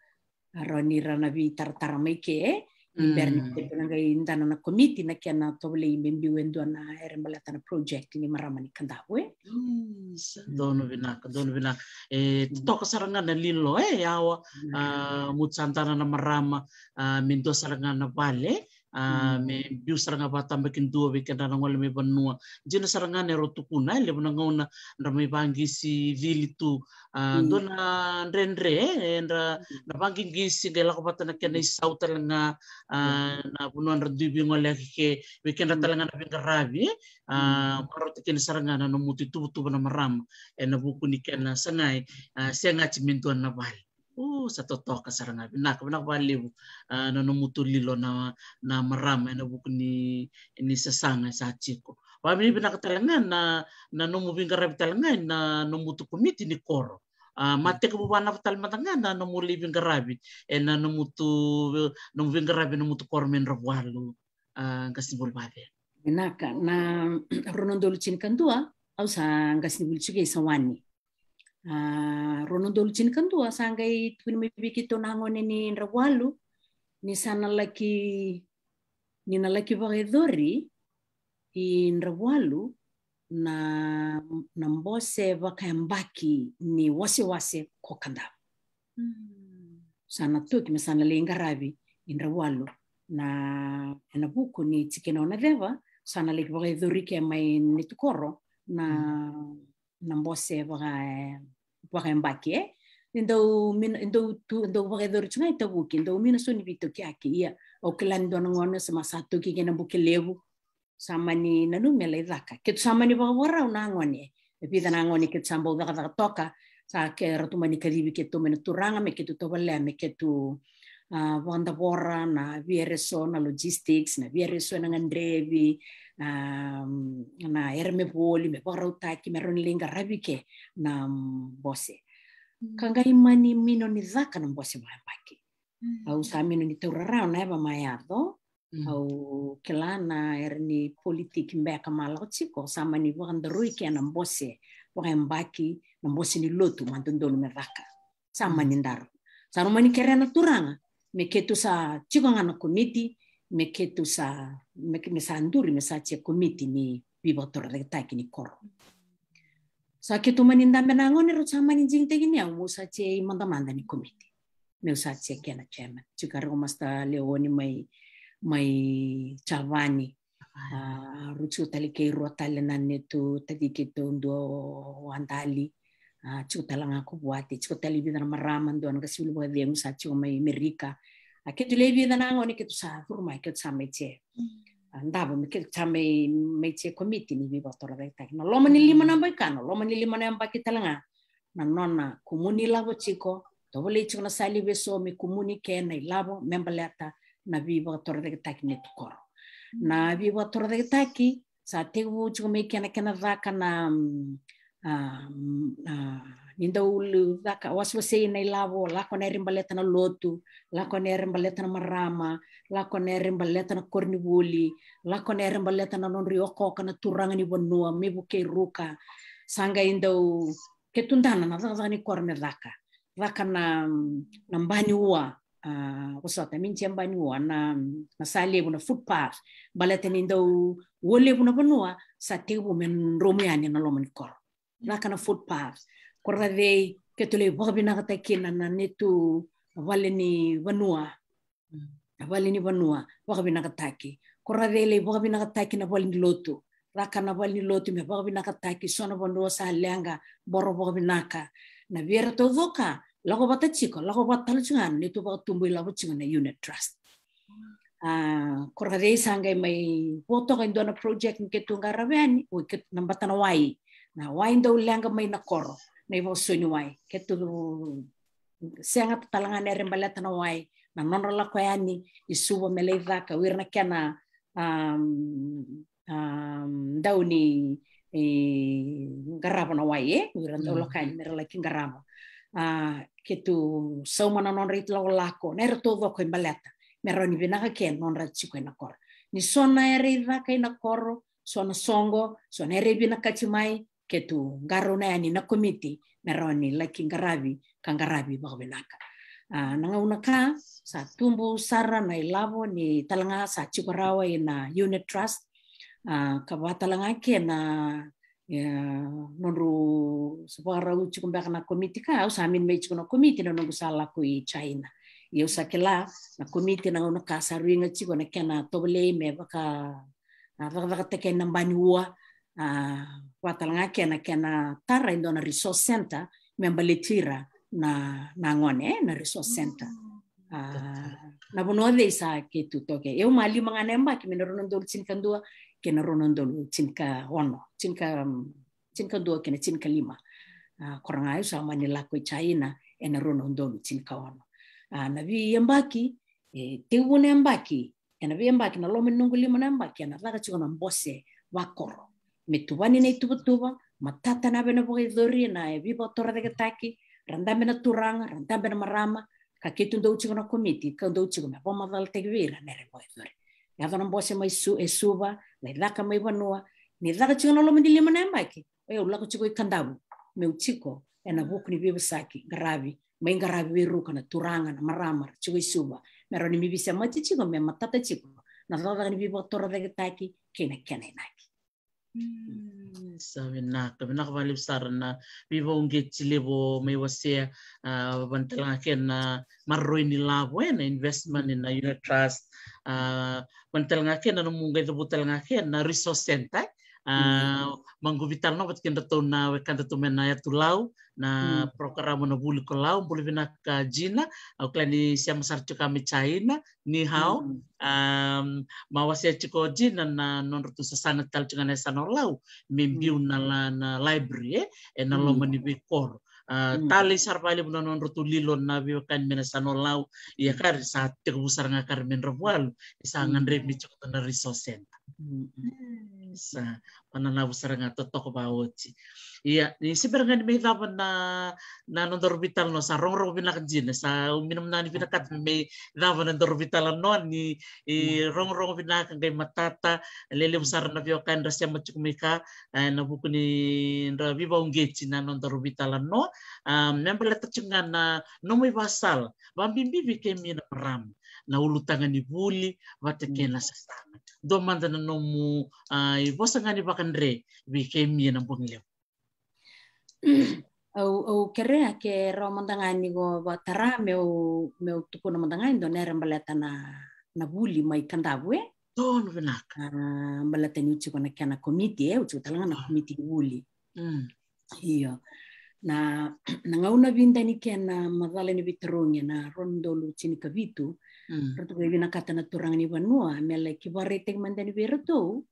A, rawa ni ra na veitaratara mai ke, e. Ni bera ni, mm, keitou na qai dana na komiti na kena tovolei me biu e dua na era baleta na project ni marama ni Kadavu, e. Mm, sa donu vinaka, donu vinaka. E, mm, totoka sara ga na lilo, e, yawa, mm, a, mutu sa dana na marama, a, me dua sara ga na vale, A, me biu sara ga vakatabakidua vei kedra na gole mai vanua. Dina sara ga na e rau tukuna, e levu na gauna dra mai vaqisi cili tu. A, dua na dredre, e, dra na vaqisi qai lako vata na kena isau tale ga. A, na vanua dra dui veigoleyaki ke, vei kedra tale ga na veiqaravi, e. A, vakarautaki sara ga na nomu ituvatuva na marama ena vuku ni kena sagai, a, segati me dua na vale. O, sa totoka sara ga. Vinaka, vinaka vakalevu, a, na nomu tulilo na, na marama ena vuku ni, ni sasaga sa tiko. Vakavinavinaka tale ga na, na nomu veiqaravi tale ga na nomu tu komiti ni koro. A, ma tekivu vanava tale mada ga na nomu lai veiqaravi ena nomu tu, nomu veiqaravi ena nomu tu koro mai Dravualu. A, qasenivuli vakacegu. Vinaka, na rua na udolu tinikadua, au sa qasenivuli tiko i Sawani. A, rua na udolu tinikadua, sa qai tukuni mai vei keitou na gone ni Dravualu, ni sa na laki, ni na laki vakayacori i Dravualu na, na bose vakayabaki ni wasewase ko Kadavu. Sa na toki me sa na lai qaravi i Dravualu na, ena vuku ni tikina o Naceva, sa na laki vakayacori ke mai Natukoro na, na bose vaka, vakayabaki, e. Ni dau mina, dau tu, dau vakayacori tu ga i Tavuki, dau mina so ni veitokiyaki, ia. Au kila ni dua na gone sa ma sa toki kei na buke levu, sa mani nanumi me lai caka. Keitou sa mani vakavakarau na gone. E vica na gone keitou sa bau cakacaka toka. Sa ke ratou mani kacivi keitou mai na turaga me keitou tovolea me keitou, a, vakadavora na veiere so na logistics, na veiere so ena gadrevi, a, na era me voli, me vakarautaki, me rawa ni lai qaravi ke na, mm, bose. Ka qai mani mino ni caka na bose vakayabaki. Au sa mino ni taura rawa na yava ma yaco. Au kila na era ni politiki beka ma lako tiko, sa mani vakadarui ke na bose vakayabaki, na bose ni lotu ma dodonu me caka. Sa mani daro. Sa rau mani kerea na turaga me keitou sa tiko ga na komiti, me keitou sa, me, me sa duri me sa chair komiti ni veivakatorocaketaki ni koro. Sa keitou mani dabe na gone, rau sa mani digitaki ni au meu sa chair imadamada ni komiti. Meu sa chair kena chairman. Tiko ga rau ko Master Leoni mai, mai Javani. A, rau tiko tale kei rua tale na neitou taci keitou dua o Adali. A, tiko tale ga ko Vuati, tiko tale i vica na marama, dua na qasenivuli vakacegu sa tiko mai Merika. A, keitou lai vica na gone keitou sa curu mai, keitou sa mai chair. A, davo me keitou sa mai, mai chair komiti ni veivakatorocaketaki. Na loma ni lima na yabaki ka, na loma ni lima na yabaki tale ga. Na nona kumuni ilavo tiko, tovolei tiko na sala i veso me kumuni ke na ilavo me baleta na veivakatorocaketaki ni Natukoro. Na veivakatorocaketaki sa tekivu tiko mai kena, kena caka na, mm, a, mm, a, ni dau caka wasewasei na ilavo, lako na era baleta na lotu, lako na era baleta na marama, lako na era baleta na koronivuli, lako na era baleta na nodra iokaoka na turaga ni vanua me vukei ruka. Sa qai dau keitou dana na cakacaka ni koro me caka. Caka na, na bani ua, a, vosota, mini chair bani ua, na, na sa levu na footpath. Baleta ni dau ua levu na vanua sa tekivu me dromu yani na loma ni koro. Caka na footpath. Koro Racei, keitou lai vakavinakataki kina na neitou vale ni vanua. Na vale ni vanua, vakavinakataki. Koro Racei lai vakavinakataki na vale ni lotu. Caka na vale ni lotu me vakavinakataki, so na vanua sa leqa, boro vakavinaka. Na veiere taucoko, lako vata tiko, lako vata tale tiko ga na neitou vakatubu ilavo tiko na unit trust. A, Koro Racei sa qai mai vo toka e dua na project ni keitou qaravi yani, o keitou na bata na wai. Na wai dau leqa mai na koro, na ivakasoni wai. Keitou sega tale ga na era baleta na wai, na nodra lako yani i Suva me lai caka, o ira na kena, am, am, dau ni, e, qarava na wai, e, o ira dau lako yani me ra laki qarava. A, keitou sauma na nodra ilakolako, na era taucoko e baleta me rawa ni vinaka ke nodra tiko ena koro. Ni so na era i caka ena koro, so na soqo, so na era i vinakati mai, keitou qarauna yani na komiti me rawa ni laki qaravi ka qaravi vakavinaka. A, na gauna ka sa tubu sara na ilavo ni tale ga sa tiko rawa ina unit trust. A, ka vaka tale ga kei na, e, nodru sa vakarau tiko beka na komiti ka, au sa mini mai tiko na komiti na noqu sa lako i China. Ia au sa kila na komiti na gauna ka sa ruiga tiko na kena tovolei me vaka, a, cakacakataki na bani ua, a, vaka tale ga kena, kena tara e dua na resource center me baleti ira na, na gone, e, na resource center. A, na vanua cei sa keitou toka. Ia au ma lima ga na yabaki mai na rua na udolu tinikadua kei na rua na udolu tinikaono, tinika, tinikadua kei na tinikalima. A, koya ga au sa mani lako i China ena rua na udolu tinikaono. A, na veiyabaki, e, tekivu na yabaki, ena veiyabaki, na loma ni noqu lima na yabaki, ena caka tiko na bose vakoro me tuvani na ituvatuva, matata na yava ena vakayacori, na veivakatorocaketaki, ra dabe na turaga, ra dabe na marama, ka keitou dau tiko na komiti, ka dau tiko me vakamacalataki vei ira na ira e vakayacori. Yaco na bose mai Su-, e Suva, lai caka mai vanua, ni caka tiko na loma ni lima na yabaki, o yau lako tiko i Kadavu, meu tiko ena vuku ni veivosaki, qaravi, mai qaravi vei ruka na turaga, na marama, ra tiko i Suva, me rawa ni mai veisemati tiko, me matata tiko na cakacaka ni veivakatorocaketaki kei na kena inaki. Mm, sa vinaka, vinaka vakalevu sara na veivakauqeti levu mai wasea, a, vaka tale ga kena maroroi ni lavo, e, na investment ena unit trust, a, vaka tale ga kena nomu qai cavuta tale ga kena resource center, e. A, maqu veitalanoa vata kei kedratou na wekadatou mai na Yatu Lau, na program na Vuli ko Lau. Bula vinaka Gina, au kila ni sema sara tiko mai China, ni hao. Um, ma wasea tiko Gina na nodratou sasaga tale tiko ga na yasana o Lau me biu na la-, na library, e, ena loma ni veikoro. A, talei sara vakalevu na nodratou lilo na veiwekani mai na yasana o Lau, ia kari sa tekivu sara ga kari me dra vualu, e sa gadrevi me tiko na resource center. Mm, sa, mananavu sara ga totoka vakaoti. Ia, ni se bera ga ni mai cava na, na nodaru veitalanoa, sa rogorogo vinaka Gina, sa au minamina ni vinakata me mai cava na nodaru veitalanoa, ni, e, rogorogo vinaka, qai matata, lelevu sara na veiwekani ra sema tiko mai ka, e, ena vuku ni ra veivakauqeti na nodaru veitalanoa, a, me baleta tiko ga na nomu ivakasala, vakabibi vei kemuni na marama, na ulutaga ni vuli vata kei na sasaga. Dua mada na nomu, a, ivosa ga ni vakadre vei kemuni na bogi levu. Au, au kerea ke rawa mada ga ni ko vakatara meu, meu tukuna mada ga e dua na yara baleta na, na vuli mai Kadavu, e? Tonu vinaka. A, baleta niu tiko na kena komiti, e, au tiko tale ga na komiti ni vuli. Mm. Io. Na, na gauna vidani kena macala ni veitarogi ena rua na udolu tinikavitu, ratou qai vinakata na turaga ni vanua me lai kivaraitaki mada ni vei iratou,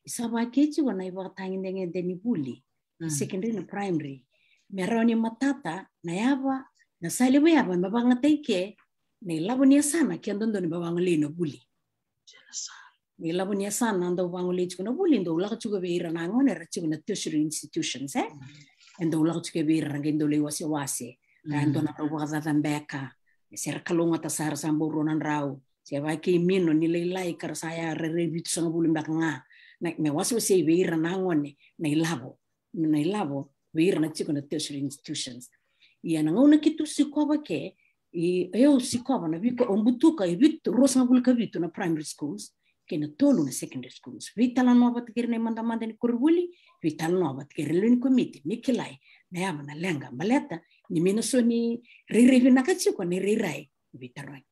e sa vakei tiko na ivakatagedegede ni vuli, secondary na primary, me rawa ni matata na yava, na sa levu yava me vakayagataki ke na ilavo ni yasana ke dodonu me vagolei na vuli. Ni lavo ni yasana dau vagolei tiko na vuli, dau lako tiko vei ira na gone era tiko na tertiary institutions, e? E dau lako tiko vei ira ra qai dau lai wasewase. Ra dau na rau vakacaca beka. Se ra kalougata sara sa bau rua na drau. Se vakei mino ni lailai ka ra sa ya rairai vitusagavulu beka ga. Na, me wasewasei vei ira na gone na ilavo. Na ilavo vei ira na tiko na tertiary institutions. Ia na gauna keitou sikova ke, i, au sikova na viko, au butuka e vitu, ruasagavulu ka vitu na primary schools kei na tolu na secondary schools. Veitalanoa vata kei ira na imadamada ni koronivuli, veitalanoa vata kei ira na lewe ni komiti, me kilai na yava, na leqa, baleta ni mai na so ni rairai vinaka tiko na irairai. Veitarogi.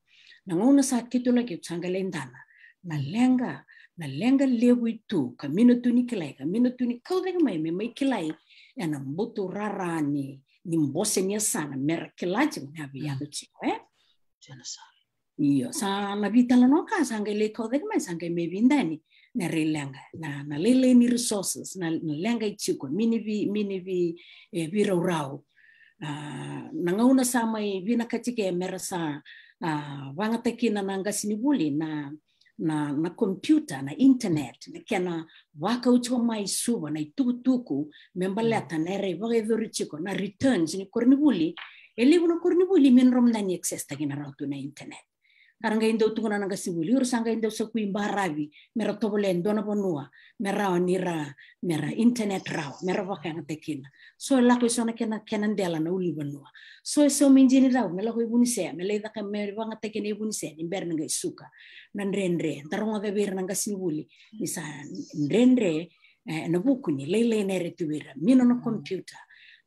Na gauna sa keitou laki, sa qai lai dana na leqa, na leqa levu i tu, ka mino tu ni kilai, ka mino tu ni kau cake mai, me mai kilai ena buturara ni, ni bose ni yasana, me ra kila tiko na yava e yaco tiko, e? Io, sa na veitalanoa ka sa qai lai kau cake mai, sa qai mai vidani na raileqa, na, na lailai ni resources, na, na leqa e tiko, mini vi, mini vi, e, veiraurau. A, na gauna sa mai vinakati ke me ra sa, a, vakayagataki kina na qasenivuli na, na, na computer, na internet, na kena vakau tiko mai Suva na itukutuku me baleta na era ivakayacori tiko na returns ni koronivuli. E levu na koronivuli me dro mada ni access taki na rawa tu na internet. Ka ra qai dau tukuna na qasenivuli, ira sa qai dau sakui baravi me ra tovolea e dua na vanua me rawa ni ra, me ra internet rawa, me ra vakayagataki kina. So e lako e so na kena, kena dela na ulunivanua. So e so me dini cau me lako i vunisea, me lai caka me vakayagataki kina i vunisea ni bera ni qai suka na dredre. Da rogoca vei ira na qasenivuli ni sa dredre, e, na vuku ni lailai na era tu vei ira, mino na computer,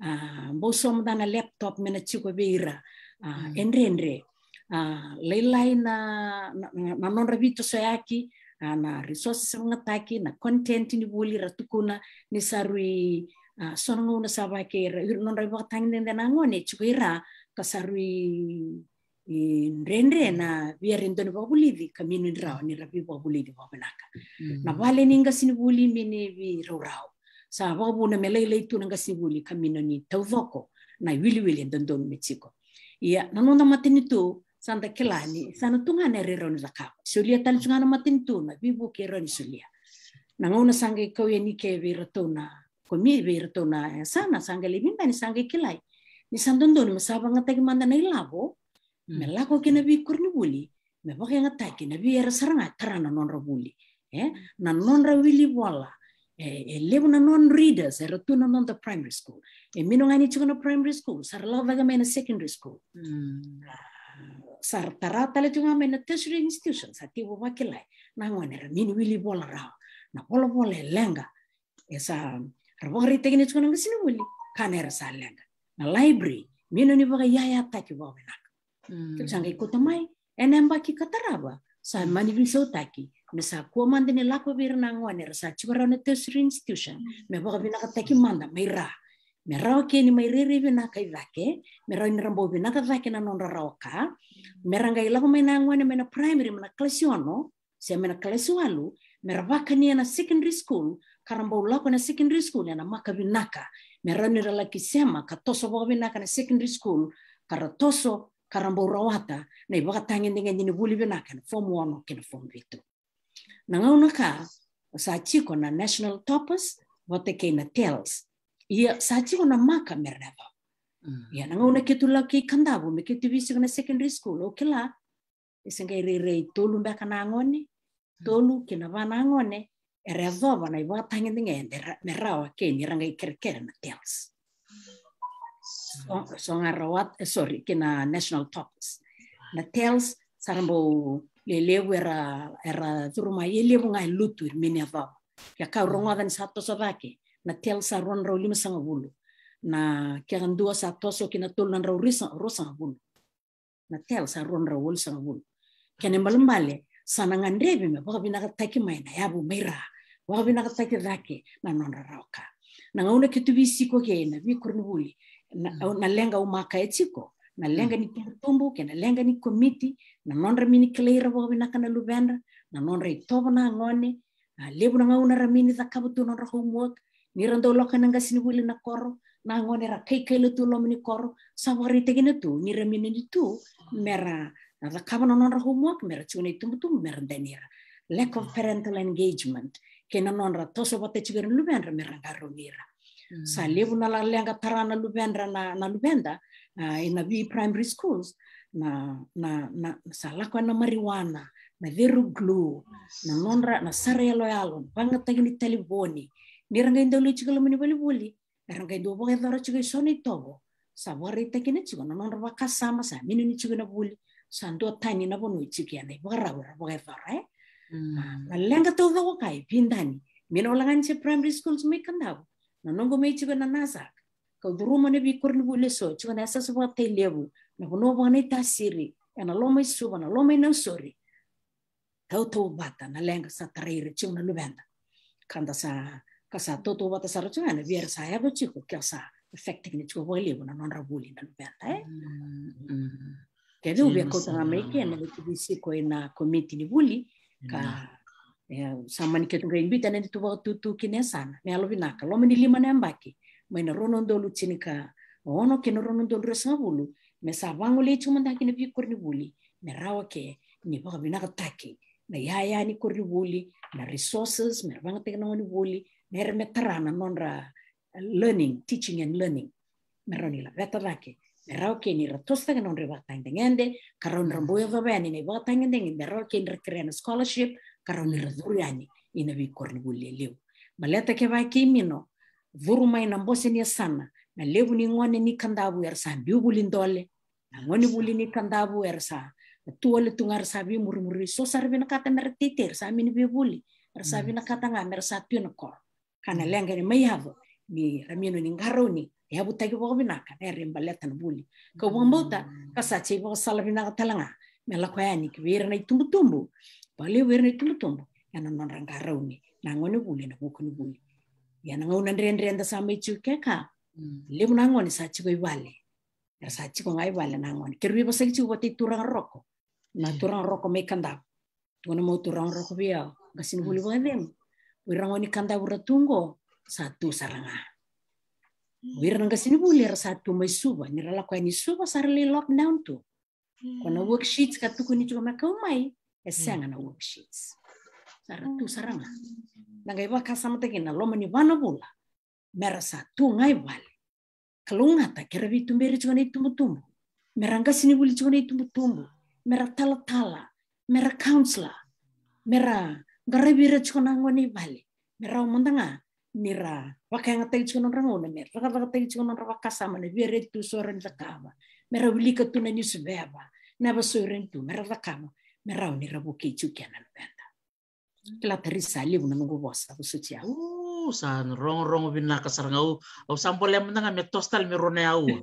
a, bau so mada na laptop me na tiko vei ira, a, e dredre. a, lailai na, na, na, na nodra veitosoyaki, a, na resources vakayagataki, na content ni vuli ra tukuna ni sa rui, a, so na gauna sa vaka kei ira, ira nodra ivakatagedegede na gone e tiko i ra, ka sa rui, e, dredre na via ra dau ni vakavulici, ka minu ni rawa ni ra veivakavulici vakavinaka. Mm. Na vale ni qasenivuli me ni veiraurau. Sa vakavuna me lailai tu na qasenivuli ka minu ni taucoko na iwiliwili e dodonu me tiko. Ia, na noda matanitu, sa da kila ni sa na tu ga na era rawa ni cakava. Solia tale tu ga na matanitu na veivuke e rawa ni solia. Na gauna sa qai kau yani ke vei iratou na komi-, vei iratou na yasana, sa qai lai veidani, sa qai kilai ni sa dodonu me sa vakayagataki mada na ilavo me lako kei na veikoronivuli me vakayagataki na vei ira sara ga e tara na nodra vuli. E, na nodra wili vola. E, e levu na non-readers era tu na noda primary school. E minu ga ni tiko na primary school, sa ra lako cake mai na secondary school. Mm. A, sa ra tara tale tiko ga mai na tertiary institution, sa tiko vakilai. Na gone era minu wili vola rawa. Na volavola e leqa. E sa ra vakaraitaki ni tiko na qasenivuli, ka na era sa leqa. Na library, minu ni vakayayataki vakavinaka. Mm. Keu sa qai kauta mai, ena yabaki ka tarava, sa mani veisautaki me sa kua mada ni lako vei ira na gone era sa tiko rawa na tertiary institution, me vakavinakataki mada mai ra. Me rawa ke ni mai rairai vinaka i cake, me rawa ni ra bau vinaka cake na nodra rawa ka, me ra qai lako mai na gone mai na primary, mai na kalasi ono, se mai na kalasi walu, me ra vakania na secondary school, ka ra bau lako na secondary school ena maka vinaka, me rawa ni ra laki sema ka toso vakavinaka na secondary school, ka ra toso, ka ra bau rawata na ivakatagedegede ni vuli vinaka ena form ono kei na form vitu. Na gauna ka sa tiko na national toppers vata kei na TELS. Ia sa tiko na maka me ra na yacova. Mm. Ia na gauna keitou lako kei Kadavu me keitou veisiko na secondary school, au kila e se qai rairai tolu beka na gone, tolu ki na va na gone era yacova na ivakatagedegede ra-, me rawa ke ni ra qai kerekere na TELS. So, so ga rawata, e, sorry, kei na national toppers. Na TELS sa ra bau lelevu era, era curu mai, e levu ga e lutu ira me ni yacova. Ke ka au rogoca ni sa toso cake, na TELS sa rua na drau limasagavulu. Na ke dua sa toso ki na tolu na drau rusa-, ruasagavulu. Na TELS sa rua na drau walusagavulu. Kena ibalebale sa na gadrevi me vakavinakataki mai na yavu mai ra, vakavinakataki cake na nodra rawa ka. Na gauna keitou veisiko kei na veikoronivuli, na, na leqa au maka e tiko, na leqa ni tubutubu kei na leqa ni komiti, na nodra me ni kilai ira vakavinaka na luvedra, na nodra itovo na gone, a, levu na gauna ra me ni cakava tu na nodra homework, ni ra dau lako na qasenivuli na koro, na gone ra kaikaila tu loma ni koro, sa vakaraitaki na tu ni ra me ni tu me ra na cakava na nodra homework, me ra tiko na itubutubu me ra dani ira. Lack of parental engagement kei na nodra toso vata tiko ira na luvedra me ra qarauni ira. Mm. Sa levu na la-, leqa tara na luvedra na, na luveda, a, ena vei primary schools, na, na, na, sa lako na marijuana, na ceru glue, na nodra, na sara yaloyalo, vakayagataki ni talevoni. Ni ra qai dau lai tiko loma ni valivuli, era qai dau vakayacora tiko e so na itovo sa vakaraitaki na tiko na nodra vakasama, sa minu ni tiko na vuli, sa duatani na vanua e tiko ena ivakarau era vakayacora, e? Mm. A, na leqa taucoko ka e veidani. Minu wale ga ni se primary schools mai Kadavu, na noqu mai tiko na NASAC, kau curuma na veikoronivuli e so tiko na yasayasa vakatailevu, na vanua vakanaitasiri, ena loma i Suva, na loma i Nausori. Tautauvata na leqa sa tarai ira tiko na luveda. Ka da sa, ka sa tautauvata sara tiko ga na vei ira sa yaco tiko, ke sa affecting ni tiko vakalevu na nodra vuli na luveda, e? Mm, mm. Kece au via kauta ga mai kina, keitou veisiko ena komiti ni vuli, ka, e, sa mani keitou qai biuta na neitou vakatutu kina e sa na, me yalovinaka, loma ni lima na yabaki, mai na rua na udolu tinikaono kei na rua na udolu ruasagavulu, me sa vagolei tiko mada ki na veikoronivuli, me rawa ke ni vakavinakataki na iyaya ni koronivuli, na resources me ra vakayagataki na gonevuli, me ra me tara na nodra learning, teaching and learning. Me rawa ni laveta cake, me rawa ke ni ra toso cake na nodra ivakatagedegede, ka rawa ni ra bau yacova yani na ivakatagedegede, me rawa ke ni ra kerea na scholarship, ka rawa ni ra curu yani ina veikoronivuli e levu. Baleta kevaka e kemuni, curu mai na bose ni yasana, na levu ni gone ni Kadavu era sa biu vuli dole, na gonevuli ni Kadavu era sa tu wale tu ga, era sa veimurimuri, so sa ra vinakata me ra teitei, era sa mini veivuli, era sa vinakata ga me ra sa tu ena koro. Ka na leqa ni mai yaco ni ra minu ni qarauni E yavutaki vakavinaka na era ibaleta na vuli. Kau vakabauta ka sa tei vakasala vinaka tale ga me lako yani ki vei ira na itubutubu. Vakalevu vei ira na itubutubu ena nodra qarauni na gone vuli ena vuku ni vuli. Ia na gauna dredre eda sa mai tiko keka, levu na gone sa tiko i vale. Era sa tiko ga i vale na gone. Kera veivosaki tiko vata i Turaga Roko, na Turaga Roko mai Kadavu. Tukuna mai o Turaga Roko vei au, qasenivuli vakacegu, o ira gone ni Kadavu ra tu qo sa tu sara ga. O ira na qasenivuli era sa tu mai Suva, ni ra lako yani Suva sa ra lai lockdown tu. Ko na worksheets ka tukuni tiko me kau mai, e sega na worksheets. Sa ra tu sara ga. Na qai vakasamataki na loma ni va na vula me ra sa tu ga i vale. Kalougata kera veituberi tiko na itubutubu, me ra qasenivuli tiko na itubutubu, me ra talatala, me ra counsellor, me ra qaravi ira tiko na gone i vale, me rawa mada ga ni ra vakayagataki tiko na nodra gauna, me ra cakacakataki tiko na nodra vakasama, na via rai tu so ra ni cakava, me ra wilika tu na niusiveva, na yava so i rai tu me ra cakava, me rawa ni ra vukei tiko kina na luveda. Kila Tari sa levu na noqu vosa, vosoti au. Sa rogorogo vinaka sara ga. Au sa bolea mada ga me toso tale me rua na aua.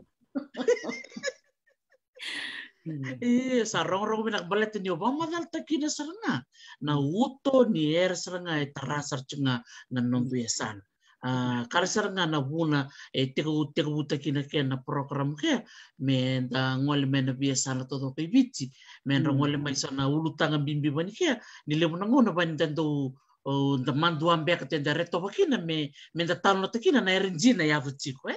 Ia sa rogorogo vinaka baleta ni o vakamacalataki kina sara ga na uto ni era sara ga e tara sara tiko ga na noqu yasana. A, kala sara ga na vuna e tekivu, tekivutaki na kena program kea me da gole mai na veiyasana taucoko i Viti, me da gole mai sa na ulutaga bibi vani kea ni levu na gauna vani da dau, o, da madua beka te da retova kina me, me da talanoataka kina na era dina yaco tiko, e?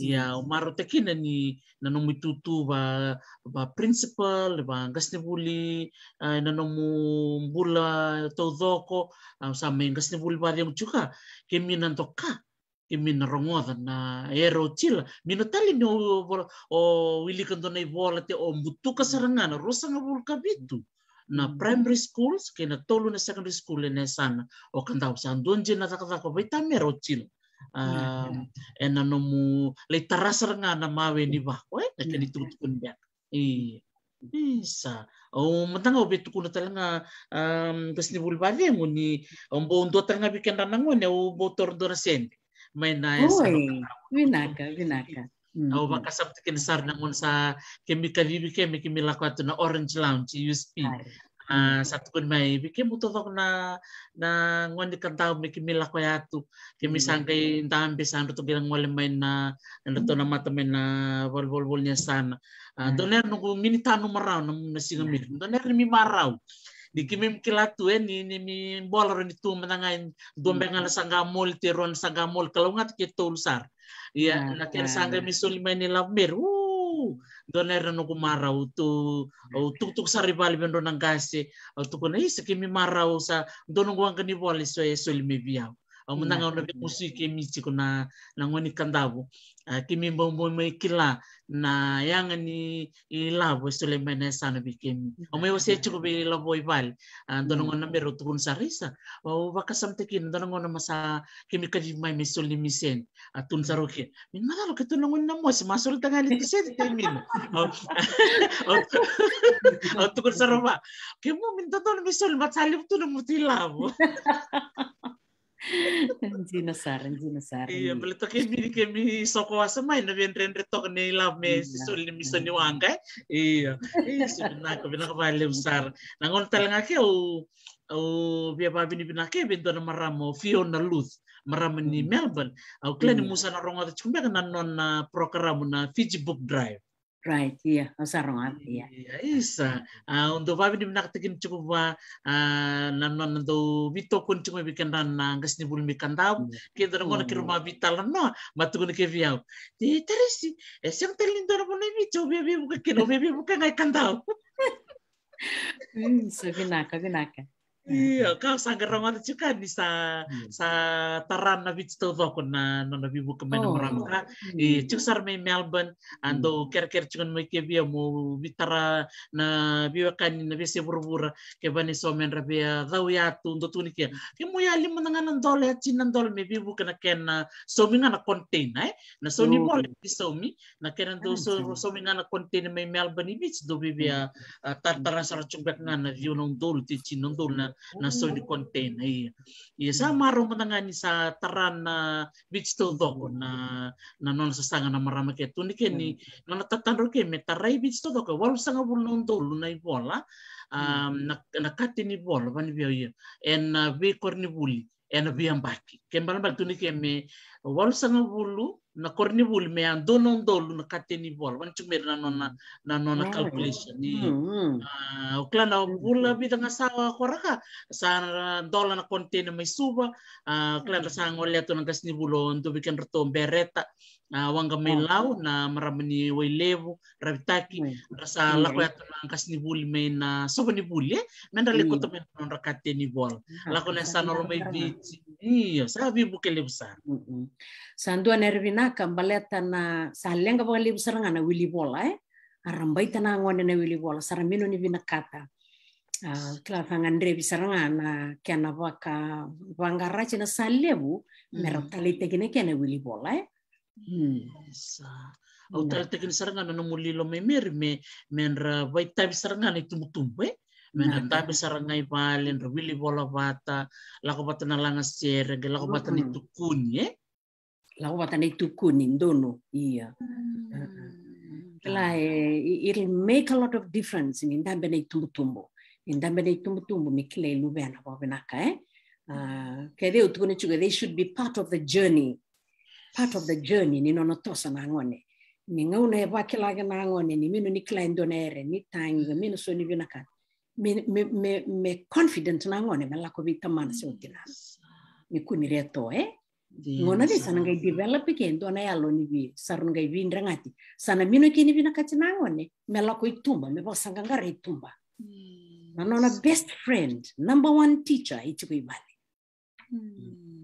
Ia o marautaka kina ni na nomu itutu va, va principal, va qasenivuli, a, na nomu bula taucoko, a, sa mai qasenivuli vacegu tiko ka, kemi na doka, kemi na rogoca na era o tila. Mi na tali ni o, o, o wilika dua na ivola te o butuka sara ga na ruasagavulu ka vitu na primary schools kei na tolu na secondary school ena yasana o Kadavu. Sa dua dina na cakacaka vaitamera o tila. A, ena nomu lai tara sara ga na mawe ni vako, e, na kena itukutuku ni beka. Ia. Isa. Au mada ga au via tukuna tale ga, a, qasenivuli vacegu ni au bau dua tale ga vei kedra na gone au bau toro dua na sede mai na yasana. Vinaka, vinaka. Au vakasamataka kina sara na gauna sa kemi kacivi kemi, kemi lako atu na Orange Lounge, U S P. A, sa tukuni mai vei kemu taucoko na, na gone ni Kadavu me kemi lako atu. Kemi sa qai dabe sa dratou qai na gole mai na, dratou na mata mai na valevolevole ni yasana. A, dua na era noqu mini tanu marau na, na siga miri. Dua na era ni mi marau. Ni kemi kila tu e ni, ni mi bola ro ni tu mada ga e dua beka ga na saqa moli, te rua na saqa moli, kalougata ke tolu sara. Ia na kena saqa me soli mai na ilavo meri. Dua na era noqu marau tu, au tukutuku sara i vale vei drau na qase, au tukuna, isa kemi marau sa dua noqu waqa ni vola e so e soli mai vei au. Au mada ga au na veimusuki kemi tiko na, na gone ni Kadavu. A, kemi bau mai kila na yaga ni ilavo e soli mai na yasana vei kemi. Au mai wasea tiko vei lavo i vale. A, dua na gauna mera au tukuna sara, isa, au vakasamataka kina dua na gauna ma sa kemi kacivi mai me soli ni miseni. A, tukuna sara o ke, mi macala ke tu na gone na mosi ma soli tagane tu seni te mina. Au tukuna sara va, kemu mi dodonu me soli ma sa levu tu na mutu ilavo. Dina sara, dina sara. Ia, baleta kemi ni kemi soko wasa mai na veidredre toka ni ilavo me soli ni miseni waqa. Ia, isa vinaka, vinaka vakalevu sara. Na gauna tale ga ke au, au via vavinavinaka vei dua na marama o Fiona Luth, marama ni Melbourne. Au kila ni musa na rogoca tiko beka na nona program na Fiji Book Drive. Right, ia, au sa rogoca, ia. Ia, isa. A, au dau vavinavinakataka kina tiko va, a, na nona dau veitokoni tiko vei kedra na qasenivuli mai Kadavu. Ke dua na gauna keirau ma veitalanoa, ma tukuna ke vei au, e Tarisi, e sega tale ni dua na vanua i Viti au via veivuke kina, au via veivuke ga i Kadavu. Sa vinaka, vinaka. Ia, ka sa qai rogoca tiko ni sa, sa tara na Viti taucoko na nona veivuke mai na marama ka. E tiko sara mai Melbourne, a dau kerekere tiko mai ke via mo veitara na veiwekani na veiyasai vuravura, ke vani so me dra via cau yatu, dau tukuni ke, kemu yali mada ga na dola, e tini na dola me veivuke na kena saumi ga na container, e? Na sau ni vola e saumi, na kena dau saumi ga na container mai Melbourne i Viti, dau via taratara sara tiko beka ga na ciwa na udolu, te tini na udolu na na so ni container, ia. Ia sa marau mada ga ni sa tara na Viti taucoko na, na nona sasaga na marama ke tu ni ke ni, nona tatadra ke me tarai Viti taucoko e walusagavulu na udolu na ivola, a, na, na kati ni vola, vani via ia, ena veikoronivuli ena veiyabaki. Ke balebale tu ni ke me walusagavulu na koronivuli me a dua na udolu na kati ni vola. Vani tiko me ira na nona, na nona calculation. Ia. A, o kila na vula vica ga sa kora ka, sa dola na container mai Suva. A, o kila dra sa gole tu na qasenivuli o dua vei kedratou Bereta, a, Waqa mai Lau, na marama ni Wailevu, Ravitaki, dra sa lako yatu na qasenivuli mai na sova ni vuli, e? Me dra lai kauta mai na nodra kati ni vola. Lako na yasana lo mai Viti. Ia, sa veivuke levu sara. Sa dua na yara vinaka, baleta na sa leqa vakalevu sara ga na wili vola, e? A ra baita na gone na wili vola, sa ra mino ni vinakata. A, kila sa gadrevi sara ga na kena vaka, vaqara tiko na sa levu, me ra taleitaki na kena wili vola, e? Sa. Au taleitaki ni sara ga na nomu lilo mai Meri me, me dra vaitavi sara ga na itubutubu, e? Me dra dabe sara ga i vale, dra wili vola vata, lako vata na lagasere, qai lako vata na itukuni, e? Lako vata na itukuni, donu, ia. Kila e, i-, it'll make a lot of difference ni dabe na itubutubu. Ni dabe na itubutubu me kilai luvena vakavinaka, e? A, ke dei au tukuna tiko, they should be part of the journey. Part of the journey ni nona toso na gone. Ni gauna e vakila kina na gone ni mino ni kila e dua na ere, ni tagi, mino so ni vinakata. Me, me, me, me confident na gone me lako vei tamana se o tinana. Me kua ni reto, e? Gauna vei sa na qai develop ke dua na yalo ni vei, sa rau na qai veidregati. Sa na mino ke ni vinakati na gone me lako i tuba, me vakasaqaqara i tuba. Na nona best friend, number one teacher, e tiko i vale.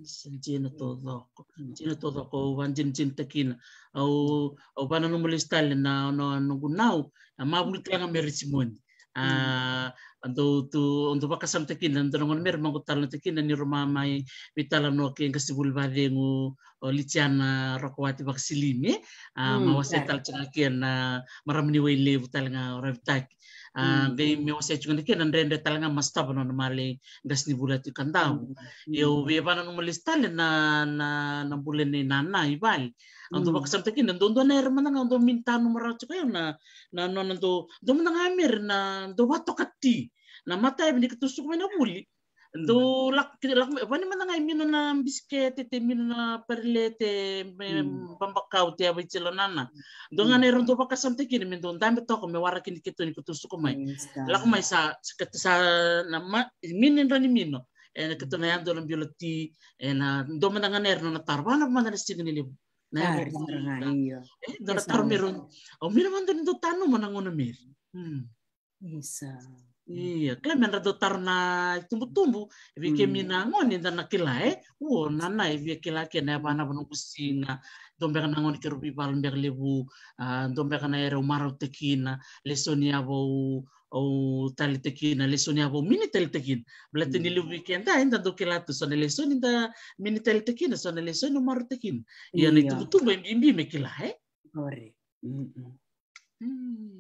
Sa dina taucoko. Dina taucoko, au vakadinadinatakina. Au, au vananuma lesu tale na, na noqu nau, a mavuli tale ga Meri Simoni. A, dou tu, dou vakasamataki kina, dou na gone Meri, maqu talanoataki kina ni rau mai veitalanoa kei qasenivuli vakacegu, o Litiana Rokowati Vakasilimi, e? A, ma wasea tale tiko ga kina na marama ni Wailevu tale ga o Ravitaki. A, qai me wasea tiko ga kina na dredre tale ga ma sotava nona male qasenivuli tu i Kadavu. Ia au via vananuma lesu tale na, na, na bula nei nana i vale. Au dau vakasamataki kina, dou dua na era mada ga, au dau mini tanuma rawa tiko ya na, na, na, na dou, dou mada ga Meri na dou vakatoka ti. Na matayavi ni keitou suka mai na vuli. Dou lako, keitou lako mai, vani mada ga e mino na bisikete, te mino na parilete, me babakau, te yava i tilo nana. Dou ga na era dou vakasamataki kina me dou dabe toka me waraki ni keitou ni keitou suka mai. Lako mai sa, sa, sa, na ma, mini dra ni mino. E na keitou na yadua na biula ti, e na dou mada ga na era nona taro, vana mada na siga ni levu. Na yava, e, dou na taro me rau. Au mino mada ni dou tanuma na gauna Meri. Isa. Ia, kila me dra dou taro na itubutubu, e vei kemuni na gone da na kila, e. Ua, nana e via kila kina e vanava noqu siga, dou beka na gone keirau veivala beka levu, a, dou beka na era au marautakina, lesoni yava au, au taletakina, lesoni yava au mini taletakina. Baleta ni levu vei keda, eda dau kila tu so na lesoni da mini taletakina, so na lesoni au marautakina. Ia na itubutubu e bibi me kila, e.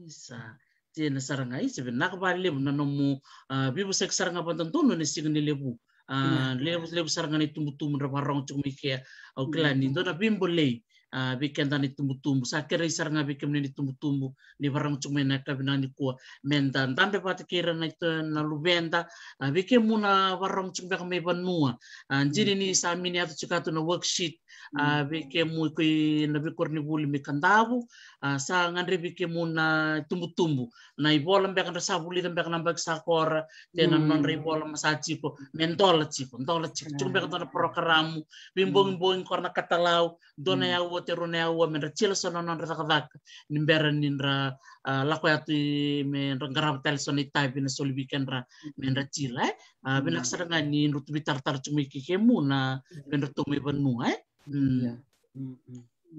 Isa. Dina sara ga, isa, vinaka vakalevu na nomu, a, veivosaki sara ga vakadodonu ena siga ni levu. A, levu, levu sara ga na itubutubu dra vakarorogo tiko mai kea. Au kila ni dua na veibolei, a, vei keda na itubutubu. Sa kerei sara ga vei kemuni na itubutubu ni vakarorogo tiko mai na yakavi nikua. Me da dabe vata kei ira na itu, na luveda, a, vei kemuni na vakarorogo tiko beka mai vanua. A, dina ni sa mini yaco tiko tu na worksheet, a, vei kemuni ko i na veikoronivuli mai Kadavu, a, sa gadrevi vei kemuni na itubutubu. Na ivola beka dra sa vulica beka na yabaki sa kora, te na nodra ivola ma sa tiko, me dola tiko, dola tiko. Tiko beka dua na porokaramu, veibogibogi kora na katalau, dua na yaua, te rua na yaua, me dra tila so na nodra cakacaka. Ni bera ni dra, a, lako yatu i, me dra qarava tale so na itavi na soli vei kedra, me dra tila, e. A, vinaka sara ga ni dra tu veitaratara tiko mai kei kemuni na, me dra tu mai vanua, e. Ia.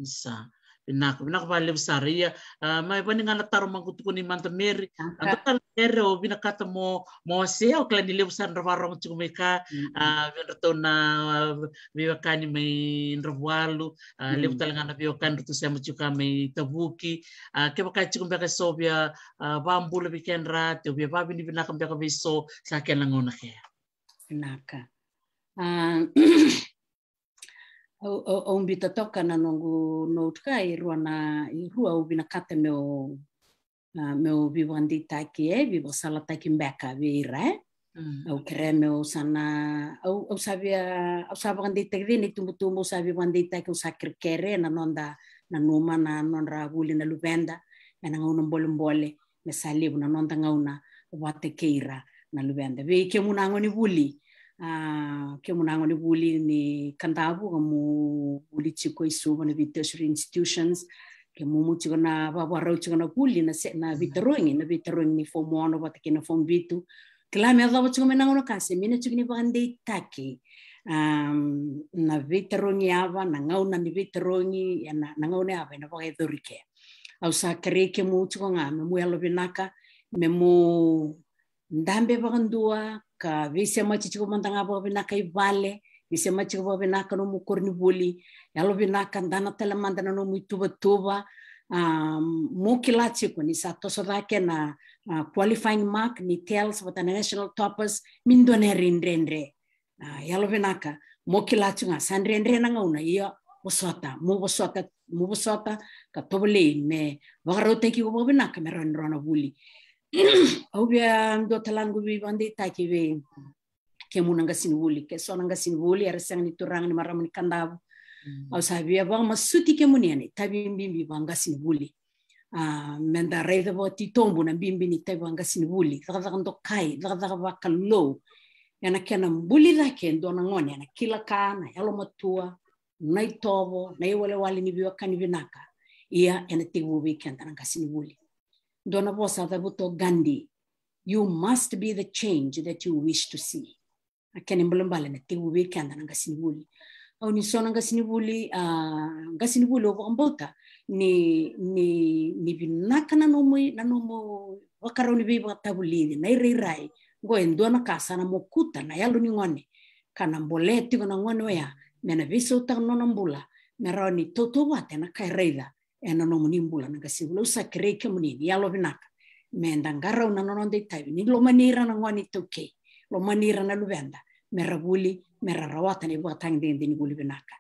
Isa. Vinaka, vinaka vakalevu sara. Ia, a, mai vani ga na taro maqu tukuni mada Meri. A, dou tale Meri, au vinakata mo, mo wasea, au kila ni levu sara dra vakarorogo tiko mai ka, a, vei dratou na, a, veiwekani mai Dravualu, a, levu tale ga na veiwekani dratou sema tiko ka mai Tavuki. A, kevaka e tiko beka eso via, a, vakabula vei kedra, te via vakavinavinaka beka vei so, sa kena gauna kea. Vinaka. A, au, au, au bita toka na noqu note ka e rua na, e rua au vinakata meu, a, meu veivakadeitaki, e, veivakasalataki beka vei ira, e. Mm. Au kerea meu sa na, au, au sa via, au sa vakadeitaki cei na itubutubu, au sa veivakadeitaki, au sa kerekere na noda nanuma na nodra vuli na luveda ena gauna bolebole, me sa levu na noda gauna vata kei ira na luveda. Vei kemuna na gonevuli, a, kemuna na gonevuli ni Kadavu, kemu vuli tiko i Suva na vei tertiary institutions, kemu mu tiko na vakavakarau tiko na vuli na se-, na veitarogi, na veitarogi ni form ono vata kei na form vitu. Kila me yacova tiko mai na gauna ka se mina tiko ni vakadeitaki, am, na veitarogi yava, na gauna ni veitarogi, ena, na gauna yava ena vakayacori ke. Au sa kerei kemu tiko ga me mu yalovinaka, me mu dabe vakadua, ka veisemati tiko mada ga vakavinaka i vale, veisemati tiko vakavinaka nomu koronivuli, yalovinaka, dana tale mada na nomu ituvatuva. A, mo kila tiko ni sa toso cake na, a, qualifying mark ni TELS vata na National Toppers, me dua na yara dredre. A, yalovinaka, mo kila tiko ga, sa dredre na gauna, ia, vosota, mo vosota, mo vosota, ka tovolei me vakarautaki iko vakavinaka me rawa ni rawa na vuli. Au via dua tale ga noqu veivakadeitaki vei kemuna qasenivuli, ke so na qasenivuli era sega ni turaga ni marama ni Kadavu. Mm. Au sa via vakamasuti kemuni ena itavi bibi vaqasenivuli. A, meda raica vakatitobu na bibi ni itavi vaqasenivuli, cakacaka dokai, cakacaka vakalou. Ena kena buli cake e dua na gone ena kila ka, na yalomatua, na itovo, na iwalewale ni veiwekani vinaka. Ia, ena tekivu vei keda na qasenivuli. Dua na vosa a cavuta o Gandhi, "You must be the change that you wish to see." A kena ibalebale na tekivu vei keda na qasenivuli. Au ni so na qasenivuli, a, qasenivuli au vakabauta ni, ni, ni vinaka na nomu, na nomu vakarau ni veivakatavulici, na irairai. Qo e dua na ka sa na mokuta na yalo ni gone, ka na bolea tiko na gone oya me na veisautaka na nona bula, me rawa ni tautauvata ena ka e raica ena nomuni bula na qasenivuli. Au sa kerei kemuni ni yalovinaka meda qarauna na noda itavi ni lomani ira na gone iTaukei, lomani ira na luveda, mera vuli, mera rawata na ivakatagedegede ni vuli vinaka.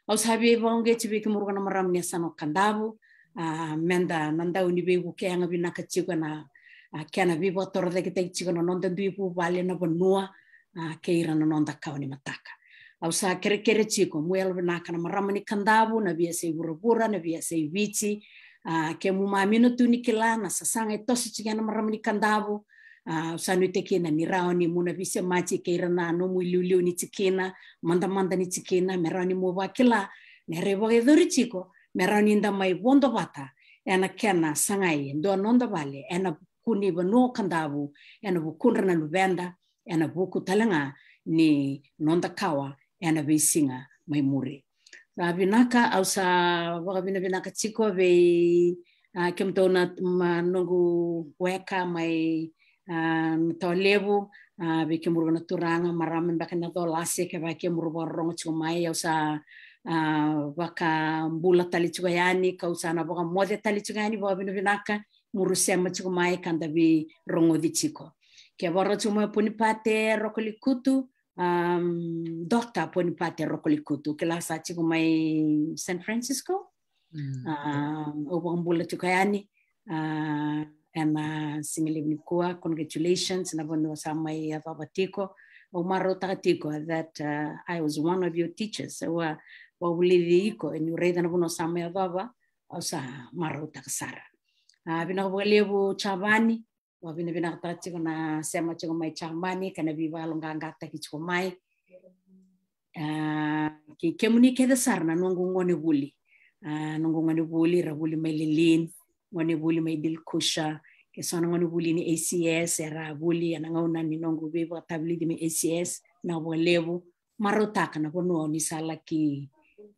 Au sa via vakauqeti vei kemudou na marama ni yasana o Kadavu, a, meda na dau ni veivuke yaga vinaka tiko na, a, kena veivakatorocaketaki tiko na noda dui vuvale na vanua, a, kei ira na noda kawa ni mataka. Au sa kerekere tiko, mo yalovinaka na marama ni Kadavu, na veiyasai vuravura, na veiyasai Viti, a, kemu mamina tu ni kila na sasaga e toso tiko ena marama ni Kadavu, a, au sa nuitaka kina ni rawa ni mo na veisemati kei ira na nomu iliuliu ni tikina, madamada ni tikina, me rawa ni mo vakila na era vakayacori tiko, me rawa ni da mai vodo vata ena kena sagai e dua noda vale ena vuku ni vanua o Kadavu, ena vukudra na luveda, ena vuku tale ga ni noda kawa ena veisiga mai muri. Sa vinaka, au sa vakavinavinaka tiko vei, a, kemudou na, ma, noqu weka mai, a, na Tawalevu, a, vei kemudou na turaga, marama beka na Colase, kevaka kemudou vakarorogo tiko mai, au sa, a, vakabula tale tiko yani, kau sa na vakamoce tale tiko yani, vakavinavinaka, mudou sema tiko mai ka da veirogoci tiko. Ke vakarau tiko mai o Ponipate Rokolikutu, um, Doctor Ponipate Rokolikutu, kila sa tiko mai San Francisco. Mm. Um, au vakabula tiko yani, a, ena sigalevu nikua, congratulations na vanua sa mai yacova tiko. Au marautaka tiko that, uh, I was one of your teachers. Au a vakavulici iko, niu raica na vanua sa mai yacova, au sa marautaka sara. A, vinaka vakalevu Javani, vakavinavinakataka tiko na sema tiko mai Javani, kei na veivakayaloqaqataki tiko mai. A, kei kemuni kece sara na noqu gonevuli. A, noqu gonevuli, ra vuli mai Lelean, gonevuli mai Dilkusha, kei so na gonevuli ni A C S, era vuli ena gauna ni noqu veivakatavulici mai A C S, vinaka vakalevu, marautaka na vanua ni sa laki,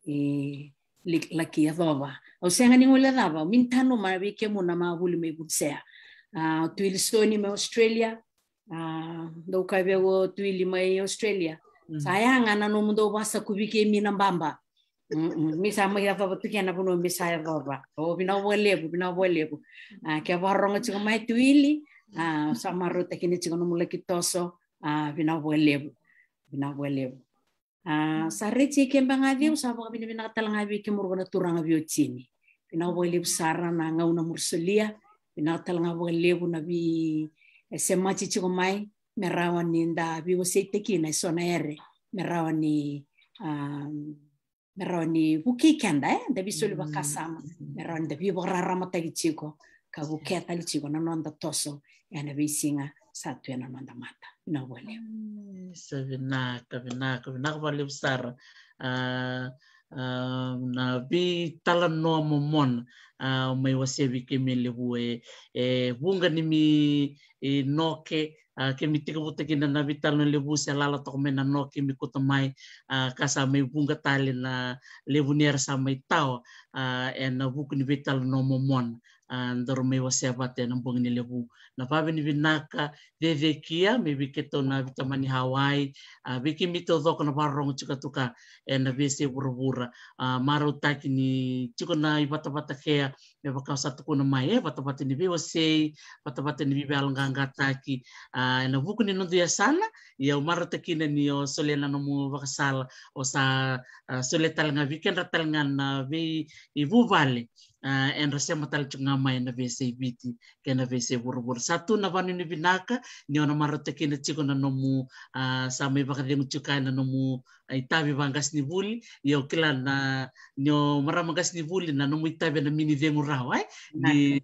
e, li-, laki yacova. Au sega ni guilecava, au mini tanuma vei kemuna ma vuli mai Vunisea. A, Tuili Soni mai Australia, a, dou kaya vei au o Tuili mai Australia. Mm. Sa yaga na nomudou vasa kuviki mi na baba. Mm, mm, mi sa mai yacova tu kina na vanua mi sa yacova. O, vinaka vakalevu, vinaka vakalevu. A, ke vakarorogo tiko mai Tuili, a, sa marautaka kina tiko nomu laki toso, a, vinaka vakalevu. Vinaka vakalevu. A, sa reti e keba ga ceu, sa vakavinavinaka tale ga vei kemuru vaka na turaga veiwatini. Vinaka vakalevu sara na gauna muri solia. Vinaka tale ga vakalevu na vei, e, semati tiko mai me rawa ni da veiwaseitaki na e so na ere me rawa ni, a, me rawa ni vukei keda, e, da veisoli vakasama, me rawa ni da veivakararamataki tiko ka vukea tale tiko na noda toso ena veisiga sa tu ena noda mata. Vinaka vakalevu. Sa vinaka, vinaka, vinaka vakalevu sara. A, a, na veitalanoa momona, a, mai wasea vei kemi levu e, e vuqa ni mi, e, noke, a, kemi tekivutaki na, na veitalanoa levu se lala toka mai na noke mi kuta mai, a, ka sa mai vuqa tale na levu ni era sa mai tawa, a, ena vuku ni veitalanoa momona, a, daru mai wasea vata ena bogi ni levu. Na vavinavinaka cecekia me vei keitou na vitamani Hawaii, a, vei kemi taucoko na vakarorogo tiko tu ka ena veiyasai vuravura, a, marautaki ni tiko na ivatavata kea, me vaka au sa tukuna mai, e, vatavata ni veiwasei, vatavata ni veivakayaloqaqataki, a, ena vuku ni noda yasana. Ia au marautaka ni o solia na nomu vakasala, o sa, a, solia tale ga vei kedra tale ga na veivuvale, a, era sema tale tiko ga mai ena veiyasai Viti kei na veiyasai vuravura. Sa tu na vavinavinaka ni o na marautaka tiko na nomu, a, sa mai vakacegu tiko ena nomu, a, itavi vaqasenivuli. Ia au kila na, ni o marama qasenivuli na nomu itavi ena mini cegu rawa, e? Ni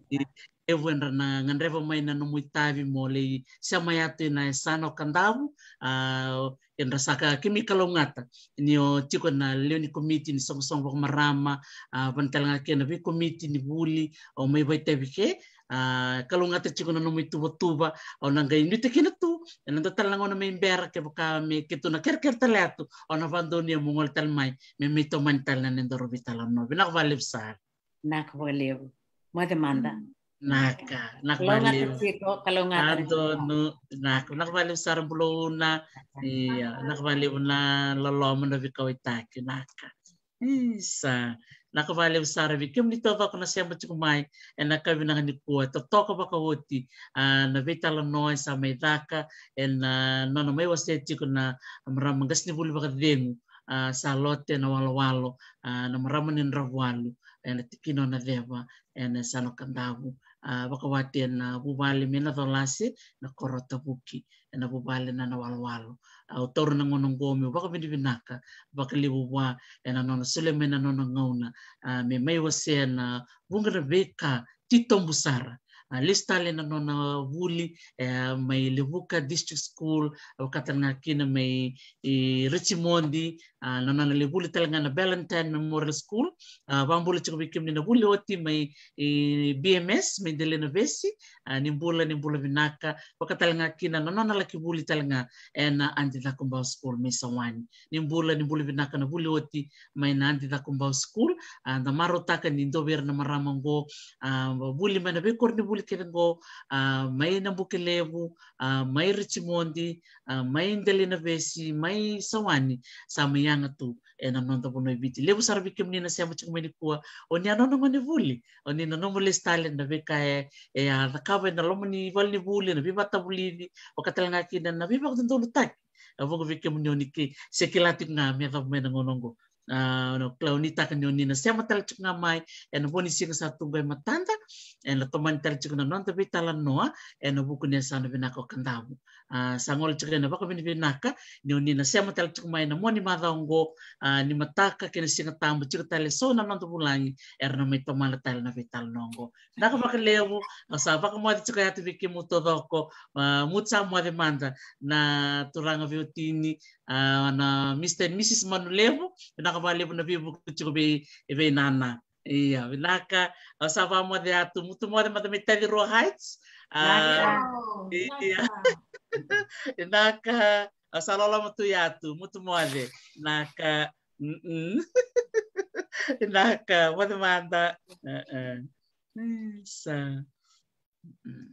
levu era na gadreva mai na nomu itavi mo lai sema yatu ena yasana o Kadavu, a, era sa ka kemi kalougata ni o tiko na lewe ni komiti ni soqosoqo vakamarama, a, vaka tale ga kei na veikomiti ni vuli o mai vakaitavi ke, a, kalougata tiko na nomu ituvatuva. Au na qai nuitaka kina tu ena dua tale na gauna mai bera kevaka me keitou na kerekere tale yatu, au na vakadonuya mo gole tale mai me mai tomani tale na nodaru veitalanoa. Vinaka vakalevu sara. Vinaka vakalevu. Moce mada. Vinaka, vinaka vakalevu. Kalougata tiko, kalougata. Donu, vinaka, vinaka vakalevu sara Bulauna. Ia, vinaka vakalevu na loloma, na veikauwaitaki, vinaka. Isa, vinaka vakalevu sara vei kemuni taucoko na sema tiko mai ena yakavi vinaka nikua. Totoka vakaoti, a, na veitalanoa e sa mai caka ena, a, nona mai wasea tiko na marama qasenivuli vakacegu, a, Salote Nawalowalo, a, na marama ni Dravuwalu, ena tikina o Naceva, ena yasana o Kadavu, a, vakawati ena vuvale mai Nacolase, na koro o Tavuki, ena vuvale na Nawalowalo. A, au taura na gauna oqo meu vakavinavinaka vakalevu vua ena nona solia mai na nona gauna, a, me mai wasea na vuqa na veika titobu sara. A, lesu tale na nona vuli, e, mai Levuka District School, a, vaka tale ga kina mai, e, Richmond, a, na nona lai vuli tale ga na Ballantyne Memorial School. A, vakabula tiko vei kemuni na vuli oti mai, e, B M S, mai Delainavesi, a, ni bula, ni bula vinaka, vaka tale ga kina na nona laki vuli tale ga ena Adi Cakobau School mai Sawani. Ni bula, ni bula vinaka na vuli oti mai na Adi Cakobau School, a, da marautaka ni dua vei ira na marama oqo, a, vuli mai na veikoronivuli kece oqo, a, mai Nabukelevu, a, mai Richmond, a, mai Delainavesi, mai Sawani, sa mai yaga tu ena noda vanua e Viti. Levu sara vei kemuni na sema tiko mai nikua, o ni a nona gonevuli, o ni na nomu lesu tale na veika e, e a cakava ena loma ni valenivuli, na veivakatavulici, vaka tale ga kina na veivakadodonutaki. A, vuqa vei kemuni o ni ki, se kila tiko ga me yacova mai na gauna oqo. A, na kila o ni taka ni o ni na sema tale tiko ga mai ena vo ni siga sa tu qo e matada, ena tomani tale tiko na noda veitalanoa ena vuku ni yasana vinaka o Kadavu. A, sa gole tiko ena vakavinavinaka ni o ni na sema tale tiko mai na mua ni macawa oqo, a, ni mataka kei na Siga Tabu tiko tale eso na noda vulagi era na mai tomana tale na veitalanoa oqo. Vinaka vakalevu, au sa vakamoce tiko yatu vei kemuni taucoko, a, mutu sa moce mada na turaga veiwatini, a, na Mister and Missus Manulevu, vinaka vakalevu na veivuke tiko vei, vei nana. Ia, vinaka, au sa vakamoce yatu, mutu moce mada mai Taci Rua Heights. A, ia. Vinaka, au sa loloma tu yatu, mutu moce. Vinaka, mm-mm. Vinaka, moce mada. E, e. Isa. Mm-mm.